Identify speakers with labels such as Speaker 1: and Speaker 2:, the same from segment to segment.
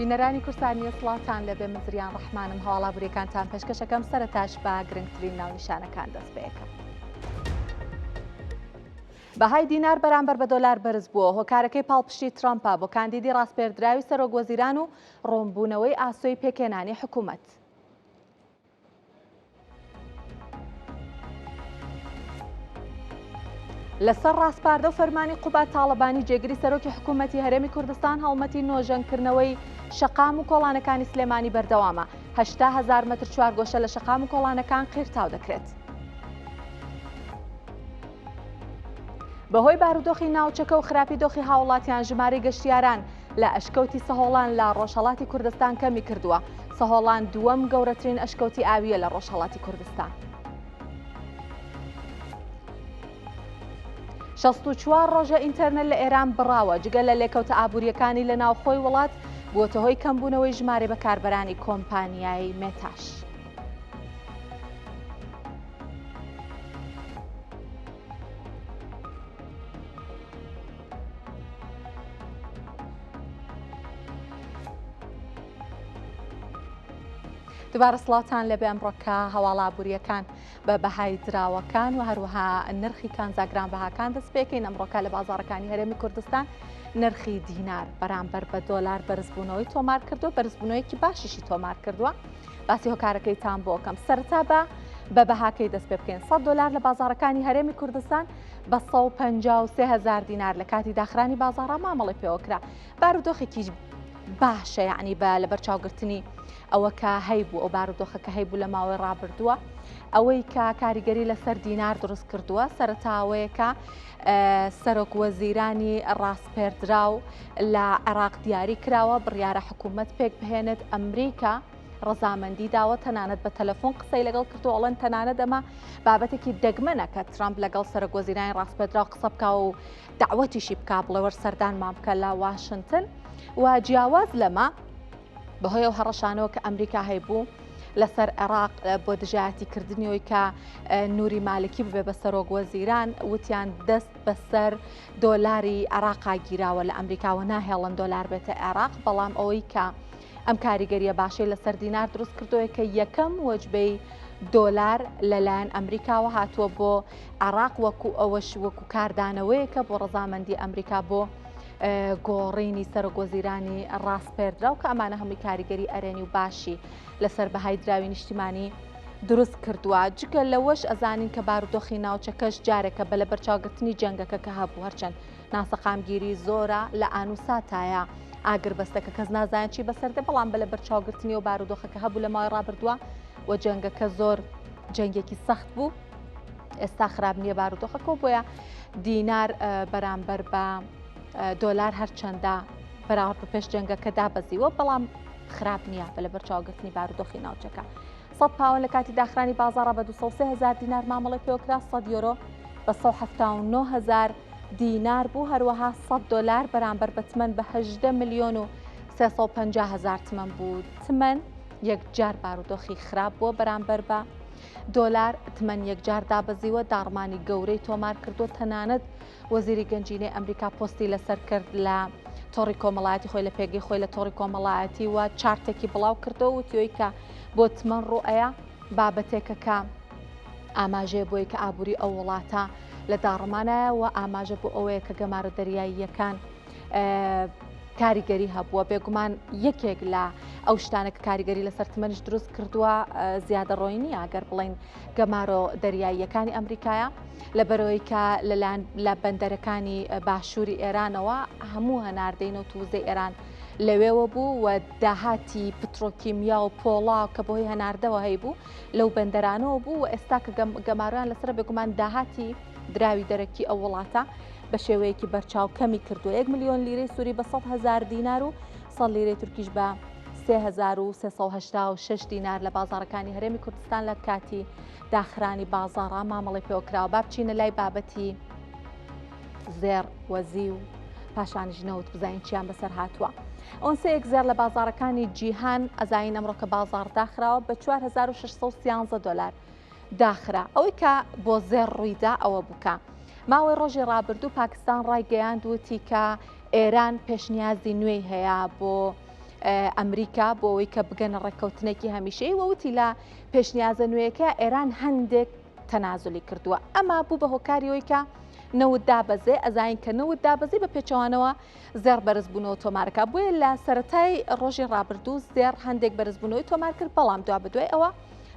Speaker 1: بینەرانی کوردستانیە سڵاوتان لەبێ من زریان ڕەحمانم هەواڵا بورێکانتان پێشکەشەکەم سەرەتاش بە گرنگترین ناونیشانەکان دەست پێەکەم. بەهای دینار بەرامبەر بە دۆلار بەرز بووە هۆکارەکەی پاڵپشتی ترامپە بۆ کاندیدی ڕاسپێردراوی سەرۆک وەزیران و ڕوونبوونەوەی ئاسۆی پێکهێنانی حکوومەت. لەسەر ڕاسپاردە و فەرمانی قوباد تاڵەبانی جێگری سەرۆکی حکوومەتی هەرێمی کوردستان هەڵمەتی نۆژەنکردنەوەی شەقام و کۆڵانەکانی سلێمانی بەردەوامە 80 هزار مەتر چوارگۆشە لە شەقام و کۆڵانەکان قیرتاو دەکرێت. بەهۆی بارودۆخی ناوچەکە و خراپی دۆخی هاوڵاتیان ژمارەی گەشتیاران لە ئەشکەوتی سەهۆڵان لە ڕۆژهەڵاتی کوردستان کەمی کردووە. سەهۆڵان دووەم گەورەترین ئەشکەوتی ئاوییە لە ڕۆژهەڵاتی کوردستان. 64 ڕۆژە ئینتەرنێت لە ئێران بڕاوە، جگە لە لێکەوتە ئابوورییەکانی لە ناوخۆی وڵات، بووەتە هۆی کەمبوونەوەی ژمارەی بەکاربەرانی کۆمپانیای مێتاش. دوبارە سڵاوتان لەبێ ئەمڕۆکە هەواڵ ئابووریەکان بە بەهای دراوەکان و هەروەها نرخی کانزا گرانبەهاکان دەست پێکەین ئەمڕۆکە لە بازارەکانی هەرێمی کوردستان نرخی دینار بەرامبەر بە دۆلار بەرزبوونەوەی تۆمار کردو بەرزبوونەوەیەکی باشیشی تۆمار کردووە باسی هۆکارەکەیتان بۆکەم سەرتا بە بە بەهاکەی دەست پێ بکەین 100 دلار لە بازارەکانی هەرێمی کوردستان بە 153 هزار دینار لە کاتی داخرانی بازاڕا مامەڵی پێوەکرا بارودۆخێکی باشە یعنی بە لەبەر چاوگرتنی ئەوە کە هەیبوو ئەو بارودۆخە کە هەیبوو لە ماوەی ڕابردووە ئەوەی کە کاریگەری لەسەر دینار دروست کردووە سەرەتاوەیەکە سەرۆک وەزیرانی ڕاسپێردراو لە عێراق دیاری کراوە بڕیارە حکوومەت پێک بهێنێت ئەمریکا ڕەزامەندی داوە تەنانەت بە تەلەفۆن قسەی لەگەڵ کردو ئەڵەن تەنانەت ئەمە بابەتێکی دەگمەنە کە ترامپ لەگەڵ سەرۆک وەزیرانی ڕاسپێردراو قسە بکا و داوەتیشی بکا بڵێ وەر سەردانمان بکە لە واشنتن و جیاواز لەمە بەهۆی ئەو هەڕەشانەوە کە ئەمریکا هەیبوو لەسەر عێراق بۆ دژایەتی کردنیەوەی کە نوری مالکی ببێ بە سەرۆک وەزیران وتیان دەست بەسەر دۆلاری عێراقا گیراوە لە ئەمریکاوە ناهێڵن دۆلار بێتە عێراق بەڵام ئەوەی کە ئەم کاریگەریە باشەی لەسەر دینار دروست کردووە کە یەکەم وەجبەی دۆلار لەلایەن ئەمریکاوە هاتووە بۆ عێراق وەکو ئەوەش وەکو کاردانەوەیەکە بۆ ڕەزامەندی ئەمریکا بۆ گۆڕینی سەرۆکوەزیرانی ڕاسپێردراو کە ئەمانە هەمووی کاریگەری ئەرێنی و باشی لەسەر بەهای دراوی نیشتیمانی دروست کردووە جگە لەوەش ئەزانین کە بارودۆخی ناوچەکەش جارێکە بە لەبەرچاوگرتنی جەنگەکە کە هەبوو هەرچەند ناسەقامگیری زۆرە لە ئانوساتایە ئاگربەستەکە کەس نازانێت چی بەسەردە بەڵام بە لەبەرچاوگرتنی و بارودۆخەکە هەبوو لە ماوەی ڕابردووە و جەنگەکە زۆر جەنگێکی سەخت بوو ئێستا خراپ نییە بارودۆخەکە و بۆیە دینار بەرامبەر بە دۆلار هەرچەندە بەراورد بە پێش جەنگەکە دابەزیوە بەڵام خراپ نییە بە لەبەرچاوگرتنی بارودۆخی ناوچەکە. 100 پاوەن لە کاتی داخرانی بازاڕە بە 203 هزار دینار مامەڵەی پێوەکرا 100 یۆرۆ بە 179 هزار دینار بوو هەروەها 100 دۆلار بەرامبەر بە تمەن بە 18 ملیۆن و 350 هزار تمەن بوو تمەن یەکجار بارودۆخی خراپ بووە بەرامبەر بە دۆلار تمەن یەکجار دابەزیوە، داڕمانی گەورەی تۆمار کردووە، تەنانەت وەزیری گەنجینەی ئەمریکا پۆستی لەسەر کرد لە تۆڕی کۆمەڵایەتی خۆی لە پێگەی خۆی لە تۆڕی کۆمەڵایەتی و چارتێکی بڵاو کردەوە وتیۆی کە بۆ تمەن ڕوئەیە بابەتێکە کە ئاماژەیە بۆی کە ئابووری ئەو وڵاتە لە داڕمانایە و ئاماژە بۆ ئەوەیە کە گەمارە دەریاییەکان کاریگەری هەبووە بێگومان یەکێک لە ئەو شتانە کە کاریگەری لەسەر تمەنیش دروست کردووە زیادەڕۆی نییە گەر بڵین گەمارۆ دەریاییەکانی ئەمریکایە لەبەرەوەی کە لەلایەن لە بەندەرەکانی باشووری ئێرانەوە هەموو هەناردەی نەوت و وزەی ئێران لەوێوە بوو و داهاتی پترۆکیمیا و پۆڵا کە بۆی هەناردەوە هەیبوو لەو بەندەرانەوە بوو و ئێستا کە گەمارۆیان لەسەر بێگومان داهاتی دراوی دەرەکی ئەو وڵاتە بە شێوەیەکی بەرچاو کەمی کردووە، یەک ملیۆن لیرەی سوری بە 100 هەزار دینار و 100 لیرەی تورکیش بە 3386 دینار لە بازاڕەکانی هەرێمی کوردستان لە کاتی داخرانی بازاڕا مامەڵەی پێوەکراوە. با بچینە لای بابەتی زێڕ وەزی و پاشانیش نەوت بزانین چیان بەسەر هاتووە. ئۆنسەیەک زێڕ لە بازاڕەکانی جیهان ئەزانین ئەمڕۆ کە بازاڕ داخراوە بە 4613 دۆلار داخرا. ئەوەی کە بۆ زێڕ ڕوویدا ئەوە بوو کە ماوەی ڕۆژی ڕابردوو پاکستان ڕایگەیاند وتی کە ئێران پێشنیازی نوێی هەیە بۆ. ئەمریکا بۆ ئەوەی کە بگەنە ڕێککەوتنێکی هەمیشەیی و وتی لە پێشنیازە نوێیەکە ئێران هەندێک تەنازلی کردووە. ئەمە بوو بە هۆکاری ئەوەی کە نەوت دابەزێ، ئەزانین کە نەوت دابەزی بە پێچەوانەوە زێڕ بەرزبوونەوە تۆمارکا، بۆیە لە سەرەتای ڕۆژی ڕابردوو زێڕ هەندێک بەرزبوونەوەی تۆمار کرد، بەڵام دوابەدوای ئەوە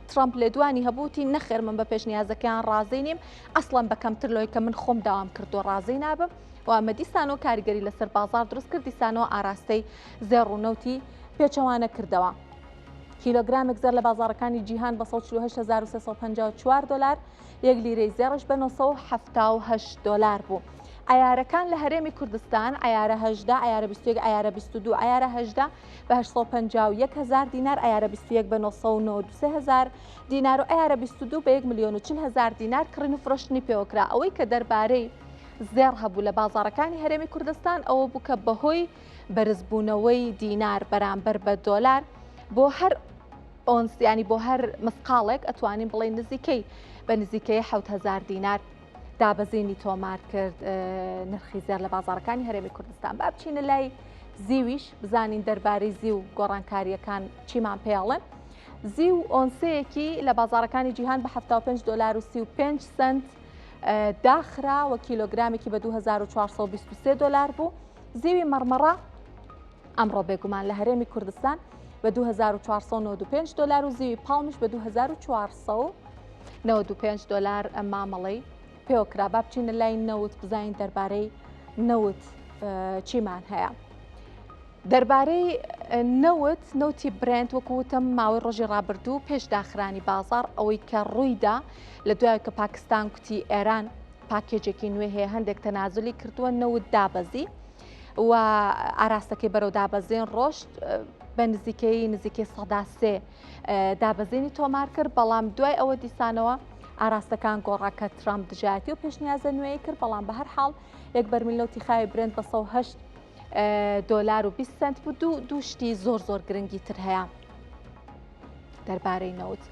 Speaker 1: ترامپ لێدوانی هەبووتی نەخێر من بە پێشنیازەکەیان ڕازی نیم، ئەسڵەن بە کەمتر لەوەی کە من خۆم داوام کردووە ڕازی نابم و ئەمە دیسانەوە کاریگەری لەسەر بازاڕ دروست کرد، دیسانەوە ئاراستەی زێڕ و نەوتی پێچەوانە کردەوە. کیلۆگرامێک زێڕ لە بازاڕەکانی جیهان بە 148354 دۆلار، یەک لیرەی زێڕش بە 978 دۆلار بوو. عەیارەکان لە هەرێمی کوردستان، عەیارە 18، عەیارە 21، عەیارە 22، عەیارە 18 بە 851 هەزار دینار، عەیارە 21 بە 993 هەزار دینار و عەیارە 22 بە 1 ملیۆن و 40 هەزار دینار کڕین و فرۆشتنی پێوەکرا. ئەوەی کە دەربارەی زێڕ هەبوو لە بازاڕەکانی هەرێمی کوردستان ئەوە بوو کە بەهۆی بەرزبوونەوەی دینار بەرامبەر بە دۆلار بۆ هەر ئۆنس ینی بۆ هەر مسقاڵێک ئەتوانین بڵێن نزیکەی بە نزیکەی 7000 دینار دابەزینی تۆمار کرد نرخی زێر لە بازارەکانی هەرێمی کوردستان. با بچینە لای زیویش بزانین دەربارەی زیو گۆڕانکاریەکان چیمان پێڵێن. زیو ئۆنسەیەکی لە بازارەکانی جیهان بە 75 دلار و 35 سنت داخرا و کیلۆگرامێکی بە 2423 دلار بوو. زیوی مەڕمەڕە ئەمڕۆ بێگومان لە هەرێمی کوردستان بە 2495 دلار و زیوی پاڵمیش بە 2495 دلار مامەڵەی پێوەکرا. با بچینە لای نەوت بزانین دەربارەی نەوت چیمان هەیە. دەربارەی نەوت، نەوتی برێنت وەکو وتم ماوەی ڕۆژی ڕابردوو پێش داخرانی بازار ئەوەی کە ڕوویدا لە دوای کە پاکستان کوتی ئێران پاکێجێکی نوێ هەیە هەندێک تەنازلی کردووە نەوت دابەزی و ئاراستەکەی بەرەو دابەزین ڕۆشت بە نزیکەی نزیکەی 3 دابەزینی تۆمار کرد بەڵام دوای ئەوە دیسانەوە ئاراستەکان گۆڕا کە ترامپ دژایەتی و پێشنیازە نوێی کرد بەڵام بە هەر حاڵ یەک بەرمیل نەوتی خاوی برێنت بە 108 دۆلار و 20 سنت بوو دوو دوو شتی زۆر زۆر گرنگی تر هەیە. دەربارەی نەوت.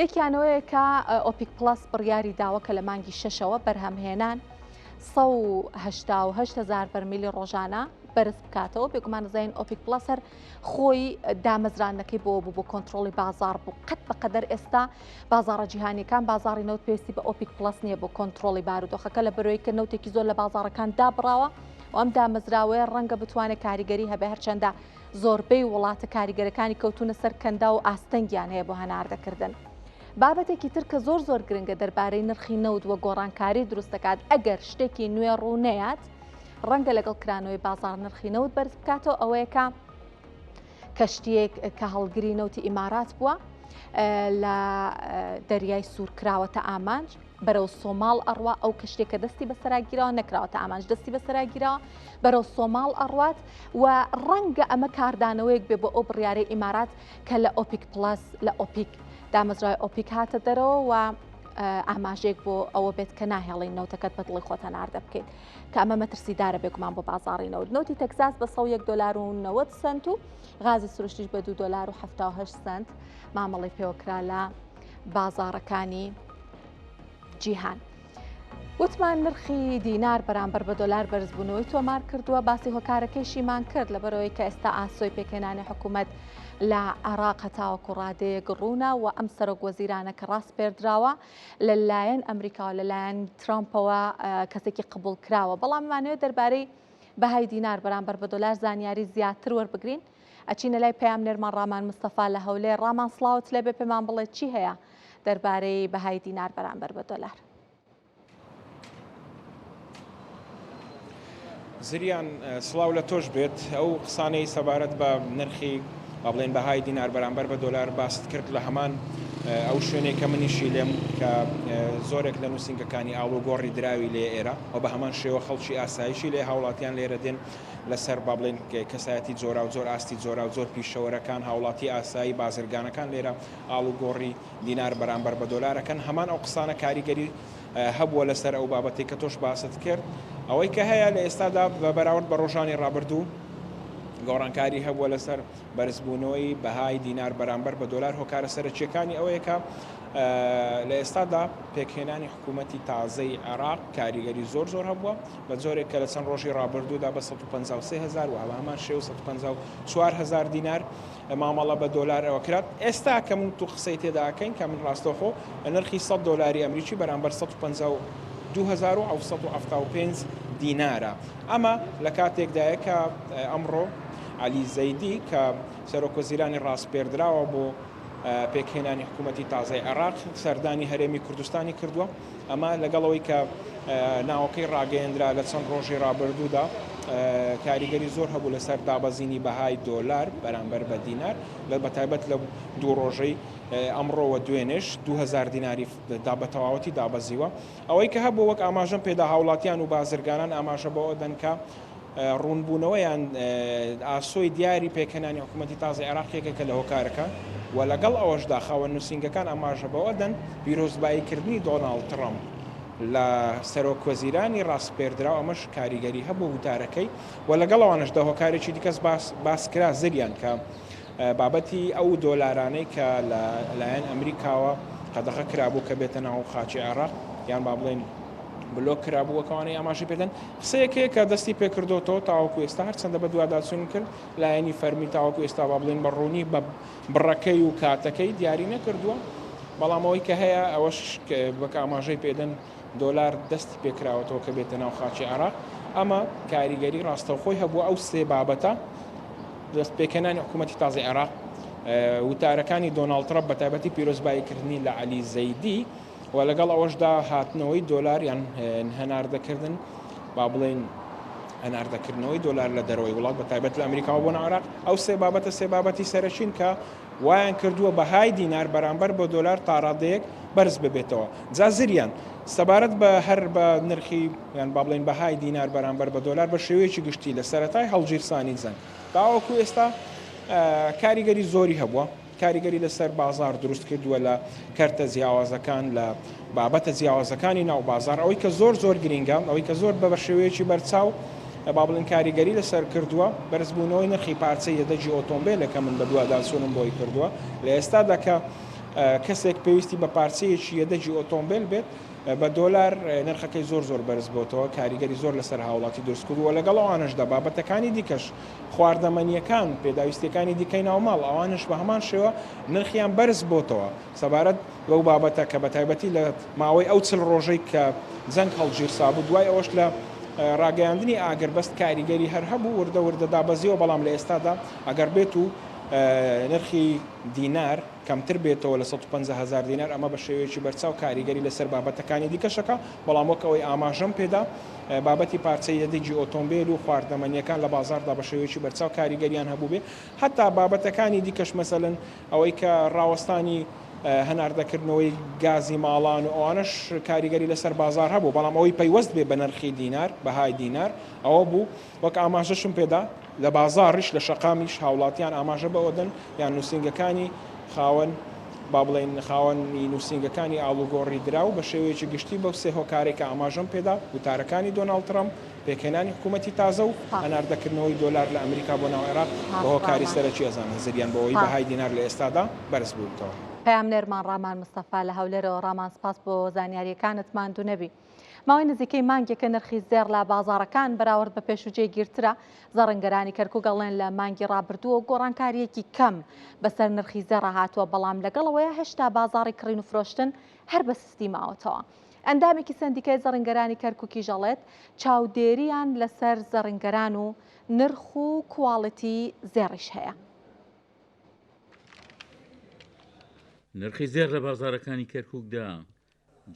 Speaker 1: یەکیانەوەیە کە ئۆپیک پڵەس بڕیاری داوە کە لە مانگی شەشەوە بەرهەمهێنان 188 هزار بەرمیلی ڕۆژانە بەرز بکاتەوە بێگومان زین ئۆپیک پڵەس هەر خۆی دامەزراندنەکەی بۆ بوو بۆ کۆنتترۆلی بازار بوو قەت بەقەدەر ئێستا بازارە جیهانیەکان بازاری نەوت پێویستی بە ئۆپیک پڵەس نییە بۆ کۆنتترۆلی بارودۆخەکە لە بەرەوەی کە نەوتێکی زۆر لە بازارەکان دابراوە و ئەم دامەزراوەیە ڕەنگە بتوانێت کاریگەری هەبێ هەرچەندە زۆربەی وڵاتە کاریگەرەکانی کەوتوونە سەر کەنداو و ئاستەنگیان هەیە بۆ هەناردەکردن. بابەتێکی تر کە زۆر زۆر گرنگە دەربارەی نرخی نەوت وە گۆڕانکاری دروست دەکات ئەگەر شتێکی نوێ ڕوو نەیات ڕەنگە لەگەڵ کرانەوەی بازاڕ نرخی نەوت بەرز بکاتەوە ئەوەیە کە کەشتیەک کە هەڵگری نەوتی ئیمارات بووە لە دەریای سوور کراوەتە ئامانج بەرەو سۆماڵ ئەڕوا ئەو کەشتێک کە دەستی بەسەرا گیراوە نەکراوەتە ئامانج دەستی بەسەرا گیراوە بەرەو سۆماڵ ئەڕوات و ڕەنگە ئەمە کاردانەوەیەک بێ بۆ ئەو بڕیارەی ئیمارات کە لە ئۆپیک پڵەس لە ئۆپیک دامەزراوی ئۆپیک هاتە دەرەوە و ئاماژەیەک بۆ ئەوە بێت کە ناهێڵین نەوتەکەت بە دڵی خۆت هەناردە بکەیت کە ئەمە مەترسیدارە بێگومان بۆ بازاڕی نەوت نەوتی تەکساس بە 101 دلار و 90 سنت و غازی سروشتیش بە 2 دلار و 78 سنت مامەڵەی پێوەکرا لە بازاڕەکانی جیهان. وتمان نرخی دینار بەرامبەر بە دۆلار بەرزبوونەوەی تۆمار کردووە باسی هۆکارەکەیشیمان کرد لەبەرەوەی کە ئێستا ئاسۆی پێکهێنانی حکوومەت لە عێراق هەتاوەکو ڕادەیەک ڕوونە و ئەم سەرۆک وەزیرانە کە ڕاسپێردراوە لەلایەن ئەمریکاوە لەلایەن ترامپەوە کەسێکی قبوڵ کراوە بەڵام مانەوێت دەربارەی بەهای دینار بەرامبەر بە دۆلار زانیاری زیاتر وەربگرین ئەچینە لای پەیامنێرمان ڕامان مستەفا لە هەولێر. ڕامان سڵاوت لێبێ پێمان بڵێ چی هەیە دەربارەی بەهای دینار بەرامبەر بە دۆلار؟
Speaker 2: زریان سڵاو لە تۆش بێت ئەو قسانەی سەبارەت بە نرخی با بڵێن بەهای دینار بەرامبەر بە دۆلار باست کرد لە هەمان ئەو شوێنێک کە منیشی لێم کە زۆرێک لە نووسینگەکانی ئاڵوگۆڕی دراوی لێ ئێرە و بە هەمان شێوە خەڵکی ئاسایشی لێ هاوڵاتیان لێرە دێن لەسەر با بڵێین کەسایەتی جۆراوجۆر، ئاستی جۆراوجۆر، پیشەوەرەکان، هاوڵاتی ئاسایی، بازرگانەکان لێرە ئاڵوگۆڕی دینار بەرامبەر بە دۆلار ئەکەن، هەمان ئەو قسانە کاریگەری هەبووە لەسەر ئەو بابەتەی کە تۆش باست کرد. ئەوەی کە هەیە لە ئێستادا بە بەراورد بە ڕۆژانی ڕابردوو گۆڕانکاری هەبووە لەسەر بەرزبوونەوەی بەهای دینار بەرامبەر بە دۆلار، هۆکارە سەرەکییەکانی ئەوەیە کە. لە ئێستادا پێکهێنانی حکوومەتی تازەی عێراق کاریگەری زۆر زۆر هەبووە، بە جۆرێک کە لە چەند ڕۆژی ڕابردوودا بە 153 هەزار و بە هەمان شێوە 154 هەزار دینار مامەڵە بە دۆلار ەوە کرا. ئێستا کە من و تۆ قسەی تێدا ئەکەین کە من ڕاستەوخۆ نرخی 100 دۆلاری ئەمریکی بەرامبەر 152,775 دینارە. ئەمە لە کاتێکدایە کە ئەمڕۆ عەلی زەیدی کە سەرۆکوەزیرانی ڕاسپێردراوە بۆ پێکهێنانی حکوومەتی تازەی عێراق سەردانی هەرێمی کوردستانی کردووە. ئەمە لەگەڵ ئەوەی کە ناوەکەی ڕاگەیەندرا لە چەند ڕۆژی ڕابردوودا کاریگەری زۆر هەبوو لەسەر دابەزینی بەهای دۆلار بەرامبەر بە دینار لە بەتایبەت لە دوو ڕۆژەی ئەمڕۆوە دوێنێش 2000 دیناری دا بە تەواوەتی دابەزیوە. ئەوەی کە هەبوو وەک ئاماژەم پێدا هاوڵاتیان و بازرگانان ئاماژە بەوە دەن کە ڕوونبوونەوە یان ئاسۆی دیاری پێکهێنانی حکوومەتی تازەی عێراق یەکێکە لە هۆکارەکان و لەگەڵ ئەوەشدا خاوەن نووسینگەکان ئاماژە بەوە دەن پیرۆزباییکردنی دۆناڵد ترەمپ لە سەرۆکوەزیرانی ڕاسپێردراو ئەمەش کاریگەری هەبوو وتارەکەی و لەگەڵ ئەوانەشدا هۆکارێکی دیکەس باس باس کرا زریان کە بابەتی ئەو دۆلارانەی کە لە لایەن ئەمریکاوە قەدەغە کرابوو کە بێتە ناو خاکی عێراق یان با بڵێین بلۆک کرابوو وەک ئەوانەی ئاماژەی پێدەن قسەیەک هەیە کە دەستی پێکردۆتەوە تاوەکو ئێستا هەرچەندە بەدواداچوونم کرد لایەنی فەرمی تاوەکو ئێستا با بڵێین بە ڕوونی بە بڕەکەی و کاتەکەی دیاری نەکردووە بەڵام ئەوەی کە هەیە ئەوەش وەک ئاماژەی پێدەن دۆلار دەستی پێکراوەتەوە کە بێتە ناو خاکی عێراق ئەمە کاریگەری ڕاستەوخۆی هەبووە ئەو سێ بابەتە دەست پێکهێنانی حکوومەتی تازەی عێراق وتارەکانی دۆناڵد ترەمپ بە تایبەتی پیرۆزباییکردنی لە عەلی زەیدی و لەگەڵ ئەوەشدا هاتنەوەی دۆلار یان هەناردەکردن با بڵێین هەناردەکردنەوەی دۆلار لە دەرەوەی وڵات بە تایبەت لە ئەمریکاوە بۆ عێراق ئەو سێ بابەتە سێ بابەتی سەرەکین کە وایان کردووە بەهای دینار بەرامبەر بە دۆلار تاڕادەیەک بەرز ببێتەوە جا زریان سەبارەت بە هەر بە نرخی یان با بڵێین بەهای دینار بەرامبەر بە دۆلار بە شێوەیەکی گشتی لە سەرەتای هەڵگیرسانی جەنگ تاوەکو ئێستا کاریگەری زۆری هەبووە کاریگەری لەسەر بازاڕ دروست کردووە لە کەرتە جیاوازەکان، لە بابەتە جیاوازەکانی ناو بازاڕ، ئەوەی کە زۆر زۆر گرینگە، ئەوەی کە زۆر بە شێوەیەکی بەرچاو با بڵێین کاریگەری لەسەر کردووە، بەرزبوونەوەی نرخی پارچەی یەدەگی ئۆتۆمبێلە کە من بەدواداچوونم بۆی کردووە، لە ئێستادا کە کەسێک پێویستی بە پارچەیەکی یەدەگی ئۆتۆمبێل بێت بە دۆلار نرخەکەی زۆر زۆر بەرز بۆتەوە، کاریگەری زۆر لەسەر هاوڵاتی دروست کردووە، لەگەڵ ئەوانەشدا بابەتەکانی دیکەش خواردەمەنییەکان، پێداویستییەکانی دیکەی ناو ماڵ، ئەوانەش بە هەمان شێوە نرخیان بەرز بۆتەوە. سەبارەت بەو بابەتە کە بەتایبەتی لە ماوەی ئەو 40 ڕۆژەی کە جەنگ هەڵگیرسابوو، دوای ئەوەش لە ڕاگەیاندنی ئاگربەست کاریگەری هەر هەبوو، وردە وردە دابەزیوە، بەڵام لە ئێستادا ئەگەر بێت و نرخی دینار کەمتر بێتەوە لە 150 هەزار دینار، ئەمە بە شێوەیەکی بەرچاو کاریگەری لەسەر بابەتەکانی دیکەش ئەکا، بەڵام وەک ئەوەی ئاماژەم پێدا بابەتی پارچەی یەدەگی ئۆتۆمبێل و خواردەمەنییەکان لە بازاڕدا بە شێوەیەکی بەرچاو کاریگەریان هەبووبێ، هەتا بابەتەکانی دیکەش مەسەلەن ئەوەی کە ڕاوەستانی هەناردەکردنەوەی گازی ماڵان و ئەوانەش کاریگەری لەسەر بازاڕ هەبوو، بەڵام ئەوەی پەیوەست بێ بە نرخی دینار، بەهای دینار، ئەوە بوو وەک ئاماژەشم پێدا لە بازاڕیش لە شەقامیش هاوڵاتیان ئاماژە بەوە دەن یان نووسینگەکانی خاوەن با بڵێین خاوەنی نووسینگەکانی ئاڵوگۆڕی دراو بە شێوەیەکی گشتی بەو سێ هۆکارەی کە ئاماژەم پێدا، وتارەکانی دۆناڵد ترەمپ، پێکهێنانی حکوومەتی تازە و هەناردەکردنەوەی دۆلار لە ئەمریکا بۆ ناو عێراق بە هۆکاری سەرەکی ئەزانن زریان بەوەی بەهای دینار لە ئێستادا بەرز بووبتەوە.
Speaker 1: پەیامنێرمان ڕامان مستەفا لە هەولێرەوە ڕامان سپاس بۆ زانیارییەکانت ماندوو نەبی. ماوەی نزیکەی مانگێکە نرخی زێڕ لە بازاڕەکان بەراورد بە پێشوو جێگیرترە، زەڕنگەرانی کەرکوک ئەڵێن لە مانگی ڕابردووە گۆڕانکارییەکی کەم بەسەر نرخی زێڕا هاتووە، بەڵام لەگەڵ ئەوەیە هێشتا بازاڕی کڕین و فرۆشتن هەر بە سستی ماوەتەوە. ئەندامێکی سەندیکای زەڕنگەرانی کەرکوکیش ئەڵێت، چاودێرییان لەسەر زەڕنگەران و نرخ و کواڵیتی زێڕیش هەیە.
Speaker 3: نرخی زێڕ لە بازاڕەکانی کەرکوکدا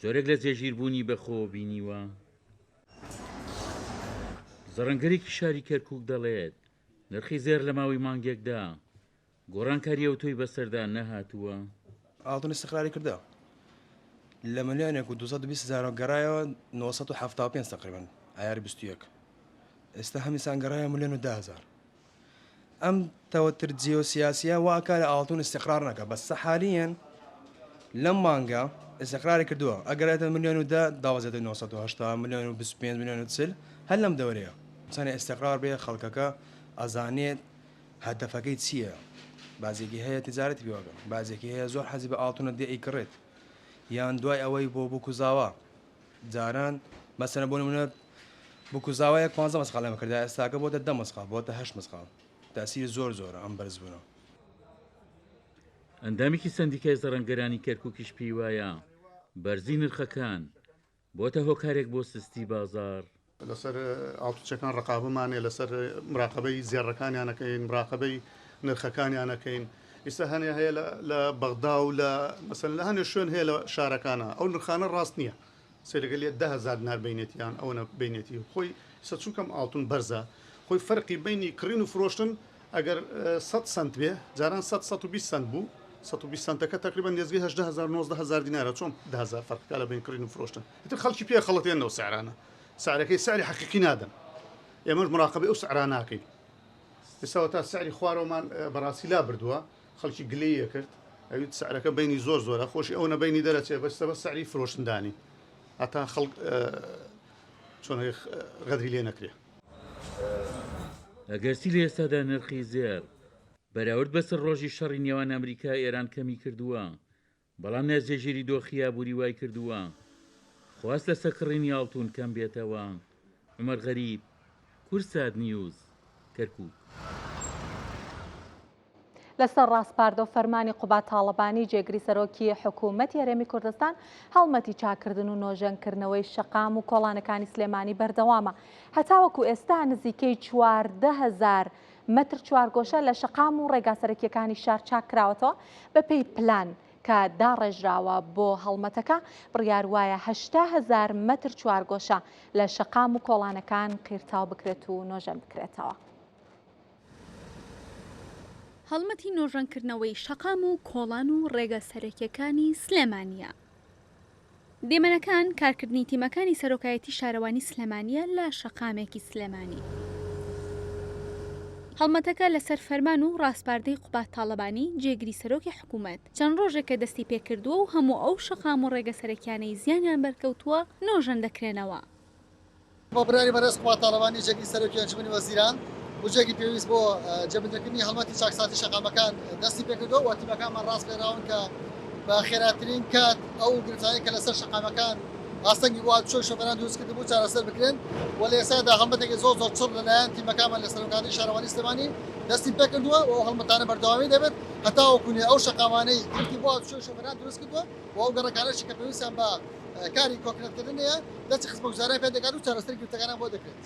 Speaker 3: جۆرێک لە جێگیربوونی بەخۆوە بینیوە. زەڕەنگەرێکی شاری کەرکوک دەڵێت، نرخی زێڕ لە ماوەی مانگێکدا گۆڕانکاری ئەوتۆی بەسەردا نەهاتووە.
Speaker 4: ئاڵتون ئیستقراری کردە لە ملیۆنێک و 220 هەزارەوە گەڕایەوە 975 تقریبا عیاری 21 ئێستا هەمیسان گەڕایە ملیۆن و 10 هەزار ئەم تەوەتر جیۆسیاسیە وا ئەکا لە ئاڵتون ئیستقرار نەکا بەس حالیەن لەم مانگە ئیستقراری کردووە ئەگەر ئێتە ملیۆن و دە داوەزێتە 980 ملیۆن و 25 ملیۆن و 40 هەر لەم دەورەیە چەنێ ئیستقرار بێ خەڵکەکە ئەزانێت هەدەفەکەی چییە بازێکی هەیە تجارەتی پێوەکە بازێکی هەیە زۆر حەزی بە ئاڵتونە دێ ئەیکڕێت. یان دوای ئەوەی بۆ بوک و زاوا جاران مەسەلەن بۆ نمونە بوک و زاوایەک پانزە مسقاڵ ئێمە کردایە ئێستاکە بۆتە دە مسقاڵ بۆتە هەشت مسقاڵ تەئسیری زۆر زۆرە ئەم بەرزبوونە.
Speaker 3: ئەندامێکی سەندیکای زەڕەنگەرانی کەرکوکیش پێیوایە بەرزی نرخەکان بۆتە هۆکارێک بۆ سستی بازاڕ.
Speaker 5: لەسەر ئاڵتوچەکان ڕقابەمان هەیە، لەسەر مراقەبەی زێڕەکانیان ئەکەین، مراقەبەی نرخەکانیان ئەکەین. ئیستا هەنێ هەیە لە بەغدا و لە مەسەلەن لە هەنێ شوێن هەیە لە شارەکانە ئەو نرخانە ڕاست نییە. سەیرەکە لێ 10000 دینار بینێتی یان ئەوەنە بینێتی خۆی ئیستا چونکەم ئاڵتون بەرزە خۆی فەرقی بینی کڕین و فرۆشتن ئەگەر 100 سەنت بێ جاران 100 120 سەنت بوو 120 سەنتەکە تقریبا نێزگەی 18000 19000 دینارە چۆن 10000 فەرقەکە لە بین کڕین و فرۆشتن ئیتر خەڵکی پێ خەڵەتێنەوە سعرانە سعرەکەی سعری حەقیقی نادەن ئێمەش مراقبەی ئەو سعرا ناکەین ئێستا تا سعری خوارەوەمان بەڕاستی لا بردووە خەڵکی گلەیی کرد ئەویت سعرەکە بینی زۆر زۆرە خۆشی ئەو نەبینی دەرەچێ بەستە بە سعری فرۆشتندانی هەتا خەڵک چۆن غەدری لێ نەکرێ.
Speaker 3: ئەگەرچی لە ئێستادا نرخی زێڕ بەراورد بەسەر ڕۆژی شەڕی نێوان ئەمریکا ئێران کەمی کردووە، بەڵام ناجێگیری دۆخی ئابووری وایکردووە خواست لەسەر کڕینی ئاڵتوون کەم بێتەوە. عومەر غەریب، کوردسات نیوز، کەرکووک.
Speaker 1: لەسەر ڕاسپاردە و فەرمانی قوباد تاڵەبانی جێگری سەرۆکی حکوومەتی هەرێمی کوردستان هەڵمەتی چاککردن و نۆژەنکردنەوەی شەقام و کۆڵانەکانی سلێمانی بەردەوامە هەتاوەکو ئێستا نزیکەی 14هزار مەتر چوارگۆشە لە شەقام و ڕێگا سەرەکییەکانی شار چاککراوەتەوە، بەپێی پلان کە داڕێژراوە بۆ هەڵمەتەکە، بڕیار وایە 80 هەزار مەتر چوارگۆشە لە شەقام و کۆڵانەکان قیرتاو بکرێت و نۆژەن بکرێتەوە.
Speaker 6: هەڵمەتی نۆژەنکردنەوەی شەقام و کۆڵان و ڕێگا سەرەکییەکانی سلێمانییە. دیمەنەکان کارکردنی تیمەکانی سەرۆکایەتی شارەوانی سلێمانییە لە شەقامێکی سلێمانی. هەڵمەتەکە لەسەر فەرمان و ڕاسپاردەی قوباد تاڵەبانی، جێگری سەرۆکی حکومەت، چەند ڕۆژێکە دەستی پێکردووە و هەموو ئەو شەقام و ڕێگە سەرەکیانەی زیانیان بەرکەوتووە نۆژەن دەکرێنەوە.
Speaker 7: بە بڕیاری بەڕێز قوباد تاڵەبانی جێگری سەرۆکی ئەنجومەنی وەزیران، بودجەیەکی پێویست بۆ جێبەجێکردنی هەڵمەتی چاکسازی شەقامەکان دەستی پێکردووە و تیمەکانمان ڕاسپێراون کە بە خێراترین کات ئەو گرفتانەی کە لەسەر شەقامەکان ئاستەنگی بۆ هاتوچۆی شۆفێران دروست کردبوو چارەسەر بکرێن و لە ئێستادا هەڵمەتێکی زۆر زۆر چڕ لەلایەن تیمەکانمان لە سەرۆکایەتی شارەوانی سلێمانی دەستی پێکردووە و ئەو هەڵمەتانە بەردەوامی دەبێت هەتاوەکو نوێ ئەو شەقامانەی گرفتی بۆ هاتوچۆی شۆفێران دروست کردووە و ئەو گەڕەکانەشی کە پێویستیان بە کاری کۆنکرێتکردن هەیە دەستی خزمەتگوزاریان پێ دەگات و چارەسەری گرفتەکانیان بۆ دەکرێت.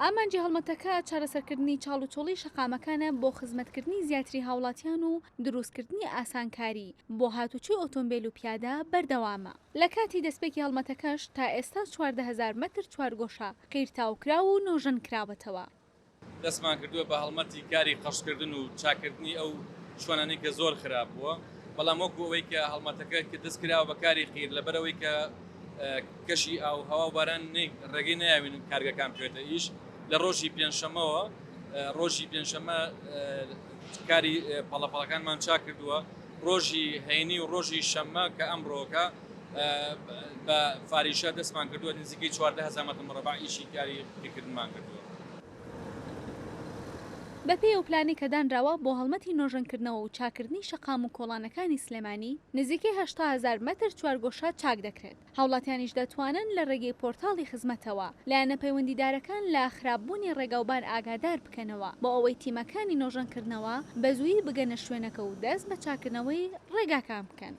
Speaker 6: ئامانجی هەڵمەتەکە چارەسەرکردنی چاڵوچۆڵی شەقامەکانە بۆ خزمەتکردنی زیاتری هاوڵاتیان و دروستکردنی ئاسانکاری بۆ هاتوچۆی ئۆتۆمبێل و پیادە بەردەوامە. لە کاتی دەستپێکی هەڵمەتەکەش تا ئێستا 14 هەزار مەتر چوارگۆشە قیرتاوکراو و نۆژەنکراوەتەوە.
Speaker 8: دەستمان کردووە بە هەڵمەتی کاری قەشکردن و چاککردنی ئەو شوێنانەی کە زۆر خراپ بووە، بەڵام وەکو ئەوەی کە هەڵمەتەکە کە دەست کراوە بە کاری قیر لەبەرئەوەی کە کەشی ئاو هەوا و باران ڕێگەی نایاوین کارگەکان بکەوێتە ئیش لە ڕۆژی پێنجشەممەوە ڕۆژی پێنجشەممە کاری پەڵەپەڵەکانمان چاک کردووە ڕۆژی هەینی و ڕۆژی شەممە کە ئەمڕۆکە بە فاریشە دەستمان کردووە نزیکەی 14 هەزار مەتر مڕەبع ئیشی کاری قیرکردنمان کردووە.
Speaker 6: بەپێی ئەو پلانەی کە دانراوە بۆ هەڵمەتی نۆژەنکردنەوە و چاککردنی شەقام و کۆڵانەکانی سلێمانی، نزیکەی 80 هەزار مەتر چوارگۆشە چاک دەکرێت، هاوڵاتیانیش دەتوانن لە رێگەی پۆرتاڵی خزمەتەوە لایەنە پەیوەندیدارەکان لە خراپبوونی رێگاوبان ئاگادار بکەنەوە بۆ ئەوەی تیمەکانی نۆژەنکردنەوە بەزوویی بگەنە شوێنەکە و دەست بە چاککردنەوەی رێگاکان بکەن.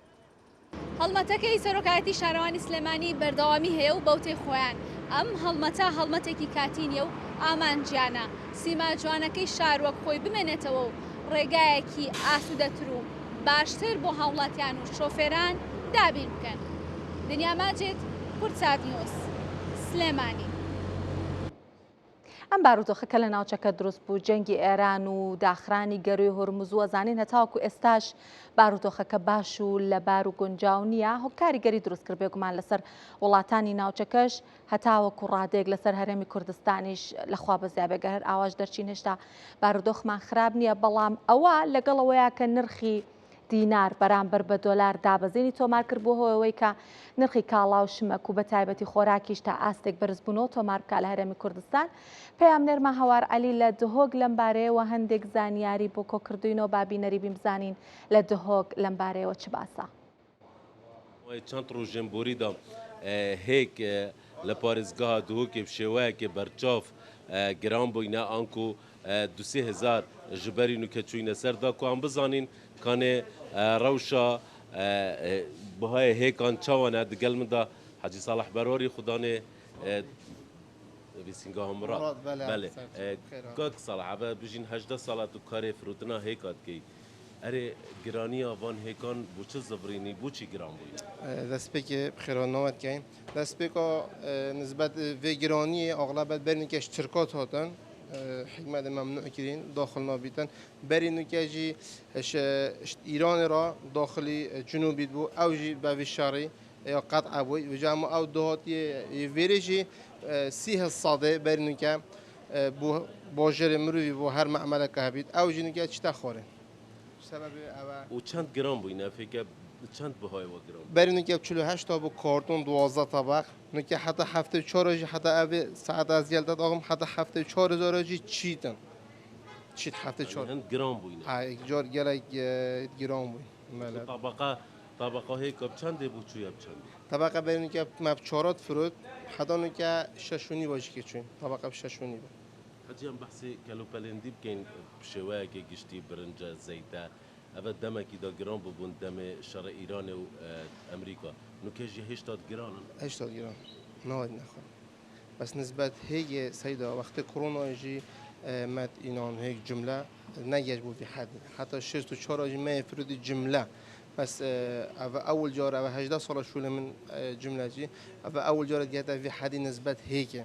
Speaker 6: هەڵمەتەکەی سەرۆکایەتی شارەوانی سلێمانی بەردەوامی هەیە و بەوتەی خۆیان ئەم هەڵمەتە هەڵمەتێکی کاتی نییە و ئامانجیانە سیما جوانەکەی شار وەک خۆی بمێنێتەوە و ڕێگایەکی ئاسوودەتر و باشتر بۆ هاوڵاتیان و شۆفێران دابین بکەن. دنیا ماجد، کوردسات نیوز، سلێمانی.
Speaker 1: ئەم بارودۆخە کە لە ناوچەکە دروست بوو، جەنگی ئێران و داخرانی گەرووی هورمز و ئەزانین هەتاوەکو ئێستاش بارودۆخەکە باش و لەبار و گونجاو نییە، کاریگەری دروست کرد بێگومان لەسەر وڵاتانی ناوچەکەش هەتاوەکو ڕادەیەک لەسەر هەرێمی کوردستانیش لەخوا بەزیا بێ گەر هەر ئاواش دەرچین هێشتا بارودۆخمان خراپ نییە، بەڵام ئەوە لەگەڵ ئەوەیە کە نرخی. دینار بەرامبەر بە دۆلار دابەزینی تۆمار کرد بووە هۆی ئەوەی کە نرخی کاڵا و شمەک و بەتایبەتی خۆراکیش تا ئاستێک بەرزبوونەوە تۆمار بکات لە هەرێمی کوردستان. پەیامنێرمان هەوار عەلی لە دهۆک لەمبارەیەوە هەندێک زانیاری بۆ کۆکردووینەوە با بینەری بین بزانین لە دهۆک لەمبارەیەوە چ باسە.
Speaker 9: چەند ڕۆژێن بۆریدا هێک لە پارێزگەها دهۆکێ bi شێوەیەکێ بەرچاو گران بووینە ئانکو دوسێ هزار ji berî nû ke çûyîne ser da ku em bizanîn kanê rewşa bihayê hêkan çawan e digel min de Hecî Salih Berwarî xudanê Nivîsîngeha Murad. Belê. Kak Salih eve bijîn 18 sal e tu karê firotina hêka dikî. Erê giraniya van hêkan bo çi zivirînî, bo çî giran bûye?
Speaker 4: Destpêkê bi xêra nave dikeyn. Destpêka nisbet vê giraniyê axlebet berî nûke ji tirka hatin hikmetê memnû kirîn daxil nabîtin. Berî nûke jî ji Îranê re daxilî cinûbî dibû ew jî be vî şerî ya qet'e bûy. Vêca hemû ew dihatiyê yê vêrê jî 30 sadê berî nûke bo bajarê mirovî bo her me'meleke hebît ew jî nûke çite xwarê. Sebebê ew e.
Speaker 9: Û çend giran bûyî ne fêke çend bihayê we giran bû?
Speaker 4: Berî nûke 48 ta bû karton 12 tebeq nûke heta 74 jî heta evê saeta ez gel te diaxim heta 74 hezar jî çîtin. Çît 74.
Speaker 9: Yani hind giran bûyî ne?
Speaker 4: Ha car gelek giran bûyî. Bele.
Speaker 9: Tabaqa tabaqa hêka bi çendê bû çûye bi çendê?
Speaker 4: Tabaqa berî nûke me bi çarat firot heta nûke şeş û nîva jî kê çûyîn. Tabaqa bi şeş û nîva.
Speaker 9: Hecî em behsê kelûpelên dî bikeyn bi şêweyekê giştî birince, zeyte eve demekî de giran bûbûn demê şerê Îranê û Emrîka. Nûke jî hêşta giran in?
Speaker 4: Hêşta giran nayê nexwe. Bes nisbet hêgê seyda wextê koronayê jî me înan hêg cumle negeş bû vî hedî. Heta 64 jî me yê firodî cumle. Bes ev ewil car ev 18 sala şûlê min cumle jî ev ewil car digihete vî hedî nisbet hêgê.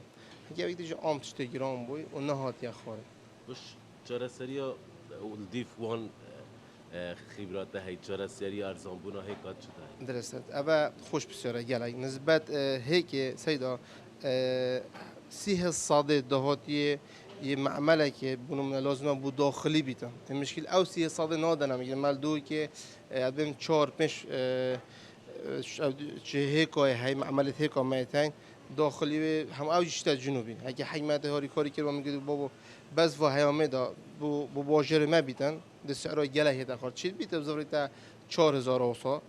Speaker 4: Heke wek jî am tiştê giran bûy û nehatiye xwarê.
Speaker 9: Biş çareseriya li dîf wan xîbra te hey çareseriya erzanbûna hêka çi de hey?
Speaker 4: Dirist e. Ev e xweş pisyar e gelek. Nisbet hêkê seyda 30 sadê dahatiyê yê me'melekê bû min lazim e bû daxilî bîtin. Mişkil ew 30 sadê nadene min mel dûkê ez bêm 4 5 çi hêkayê hey me'melê hêka me teng daxilî wê hem ew jî şite cinûbî. Heke hikmetê harîkarî kir min got babo bes va heyamê da bû bû bajarê me bîtin di sera gelek hête xwar. Çi bîte bi zivrî te 4000 wisa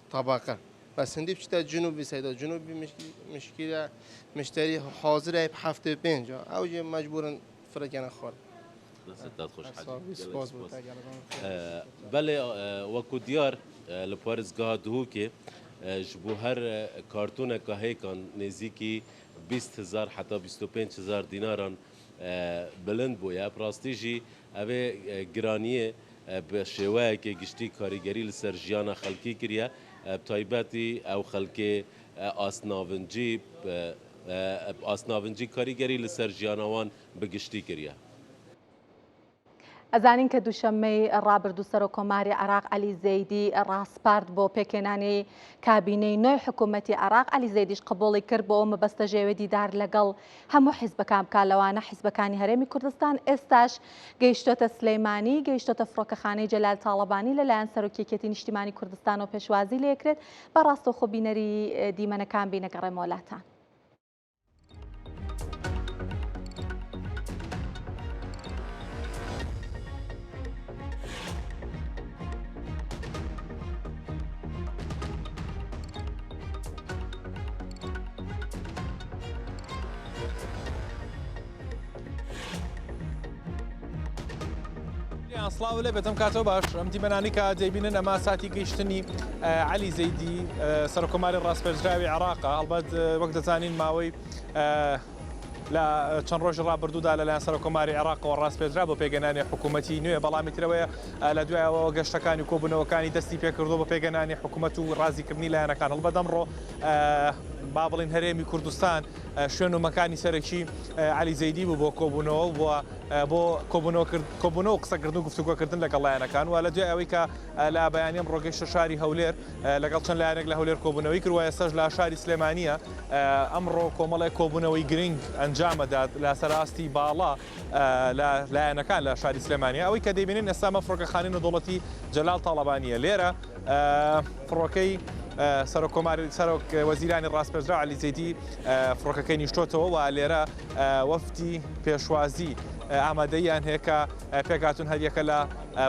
Speaker 4: tabaqa. Bes hindî çite cinûbî seyda cinûbî mişkîle mişterî hazir e 75 ew jî mecbûrin firekene xwar.
Speaker 9: Destê te xweş Hecî.
Speaker 4: Spas bû te gelek.
Speaker 9: Belê wekû diyar li parêzgeha Dihokê ji bo her kartoneka hêkan nêzîkî 20 hezar heta 25 hezar dînaran bilind bûye. Bi rastî jî ev ê giraniyê bi şêweyekê giştî karîgerî li ser jiyana xelkê kiriye. Bi taybetî ew xelkê astnavincî astnavincî karîgerî li ser jiyana wan bi giştî kiriye.
Speaker 1: ئەزانین کە دووشەممەی ڕابردوو سەرۆکۆماری عێراق عەلی زەیدی ڕاسپارد بۆ پێکهێنانی کابینەی نوێی حکوومەتی عێراق. عەلی زەیدیش قبوڵی کرد بۆ ئەو مەبەستە ژێوێ دیدار لەگەڵ هەموو حیزبەکان بکات لەوانە حیزبەکانی هەرێمی کوردستان. ئێستاش گەیشتۆتە سلەیمانی، گەیشتۆتە فڕۆکەخانەی جەلال تاڵەبانی لەلایەن سەرۆکی یەکێتی نیشتیمانی کوردستانەوە پێشوازی لێکرێت. بە ڕاستەوخۆ بینەری دیمەنەکان بینە گەڕێمەوە لاتان.
Speaker 10: سڵاو لێ بێتم کاتەوە باش ئەم دیمەنانی کە دەیبینن ئەمە ساتی گەیشتنی عەلی زەیدی سەرۆکۆماری ڕاسپێردراوی عێراقە. هەڵبەت وەک دەزانین ماوەی لە چەند ڕۆژی ڕابردوودا لەلایەن سەرۆکۆماری عێراقەوە ڕاسپێردرا بۆ پێگەنانی حکوومەتی نوێ، بەڵامی ترەوەیە لە دوایەوە گەشتەکانی و کۆبوونەوەکانی دەستی پێکردووە بۆ پێگەنانی حکوومەت و ڕازیکردنی لایەنەکان. هەڵبەت ئەمڕۆ با بڵێین هەرێمی کوردستان شوێن و مەکانی سەرەکی عەلی زەیدی بوو بۆ کۆبوونەوە و بۆ کۆبوونەوە کرد کۆبوونەوە و قسەکردن و گفتوگۆکردن لەگەڵ لایەنەکان و لە دوای ئەوەی کە لە بەیانی ئەمڕۆ گەیشتە شاری هەولێر لەگەڵ چەند لایەنێک لە هەولێر کۆبوونەوەی کرد و ئێستاش لە شاری سلێمانییە ئەمڕۆ کۆمەڵێک کۆبوونەوەی گرنگ ئەنجامەدات لەسەر ئاستی باڵا لە لایەنەکان لە شاری سلێمانی. ئەوەی کە دەیبینن ئێستا ئەمە فڕۆکەخانەی نێودەوڵەتی جەلال تاڵەبانییە. لێرە فڕۆکەی سەرۆک کۆمار سەرۆک وەزیرانی ڕاسپێردراو عەلی زەیدی فڕۆکەکەی نیشتۆتەوە و لێرە وەفدی پێشوازی ئامادەییان هەیە کە پێکهاتوون هەریەکە لە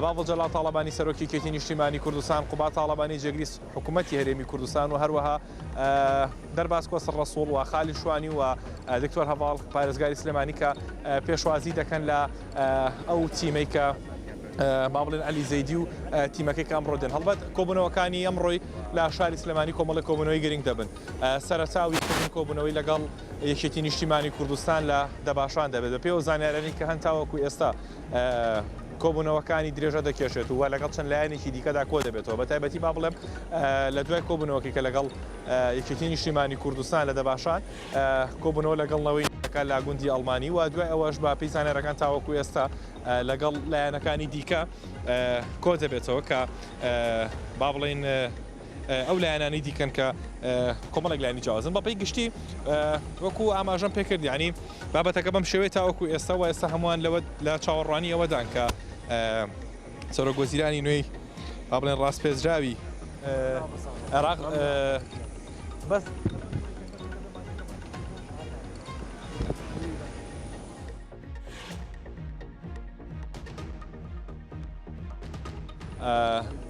Speaker 10: باڤڵ جەلال تاڵەبانی سەرۆکی یەکێتی نیشتیمانی کوردستان، قوباد تاڵەبانی جێگری حکوومەتی هەرێمی کوردستان و هەروەها دەرباز کۆسر ڕەسوڵ و خالید شوانی و دکتۆر هەڤاڵ پارێزگاری سلێمانی کە پێشوازی دەکەن لە ئەو تیمەی کە با بڵێن عەلی زەیدی و تیمەکەی کە ئەمڕۆ دێن. هەڵبەت کۆبوونەوەکانی ئەمڕۆی لە شاری سلێمانی کۆمەڵێک کۆبوونەوەی گرنگ دەبن. سەرەتا و یەکەمین کۆبوونەوەی لەگەڵ یەکێتی نیشتیمانی کوردستان لە دەباشان دەبێت. بەپێی ئەو زانیارانەی کە هەن تاوەکو ئێستا کۆبوونەوەکانی درێژە دەکێشێت و لەگەڵ چەند لایەنێکی دیکەدا کۆ دەبێتەوە. بە تایبەتی با بڵێم لە دوای کۆبوونەوەکەی کە لەگەڵ یەکێتی نیشتیمانی کوردستان لە دەباشان کۆبوونەوە لەگەڵ نەوەی نوێ لە گوندی ئەڵمانی و دوای ئەوەش بە پێی زانیارەکان تاوەکو ئێستا لەگەڵ لایەنەکانی دیکە کۆ دەبێتەوە کە با بڵێین ئەو لایەنانەی دیکەن کە کۆمەڵێک لایەنی جیاوازن بەپێی گشتی وەکو ئاماژەم پێکرد یعنی بابەتەکە بەم شێوەیە تاوەکو ئێستا و ئێستا هەمووان لەوە لە چاوەڕوانی ئەوەدان کە سەرۆک وەزیرانی نوێی با بڵێن ڕاسپێردراوی عێراق بەس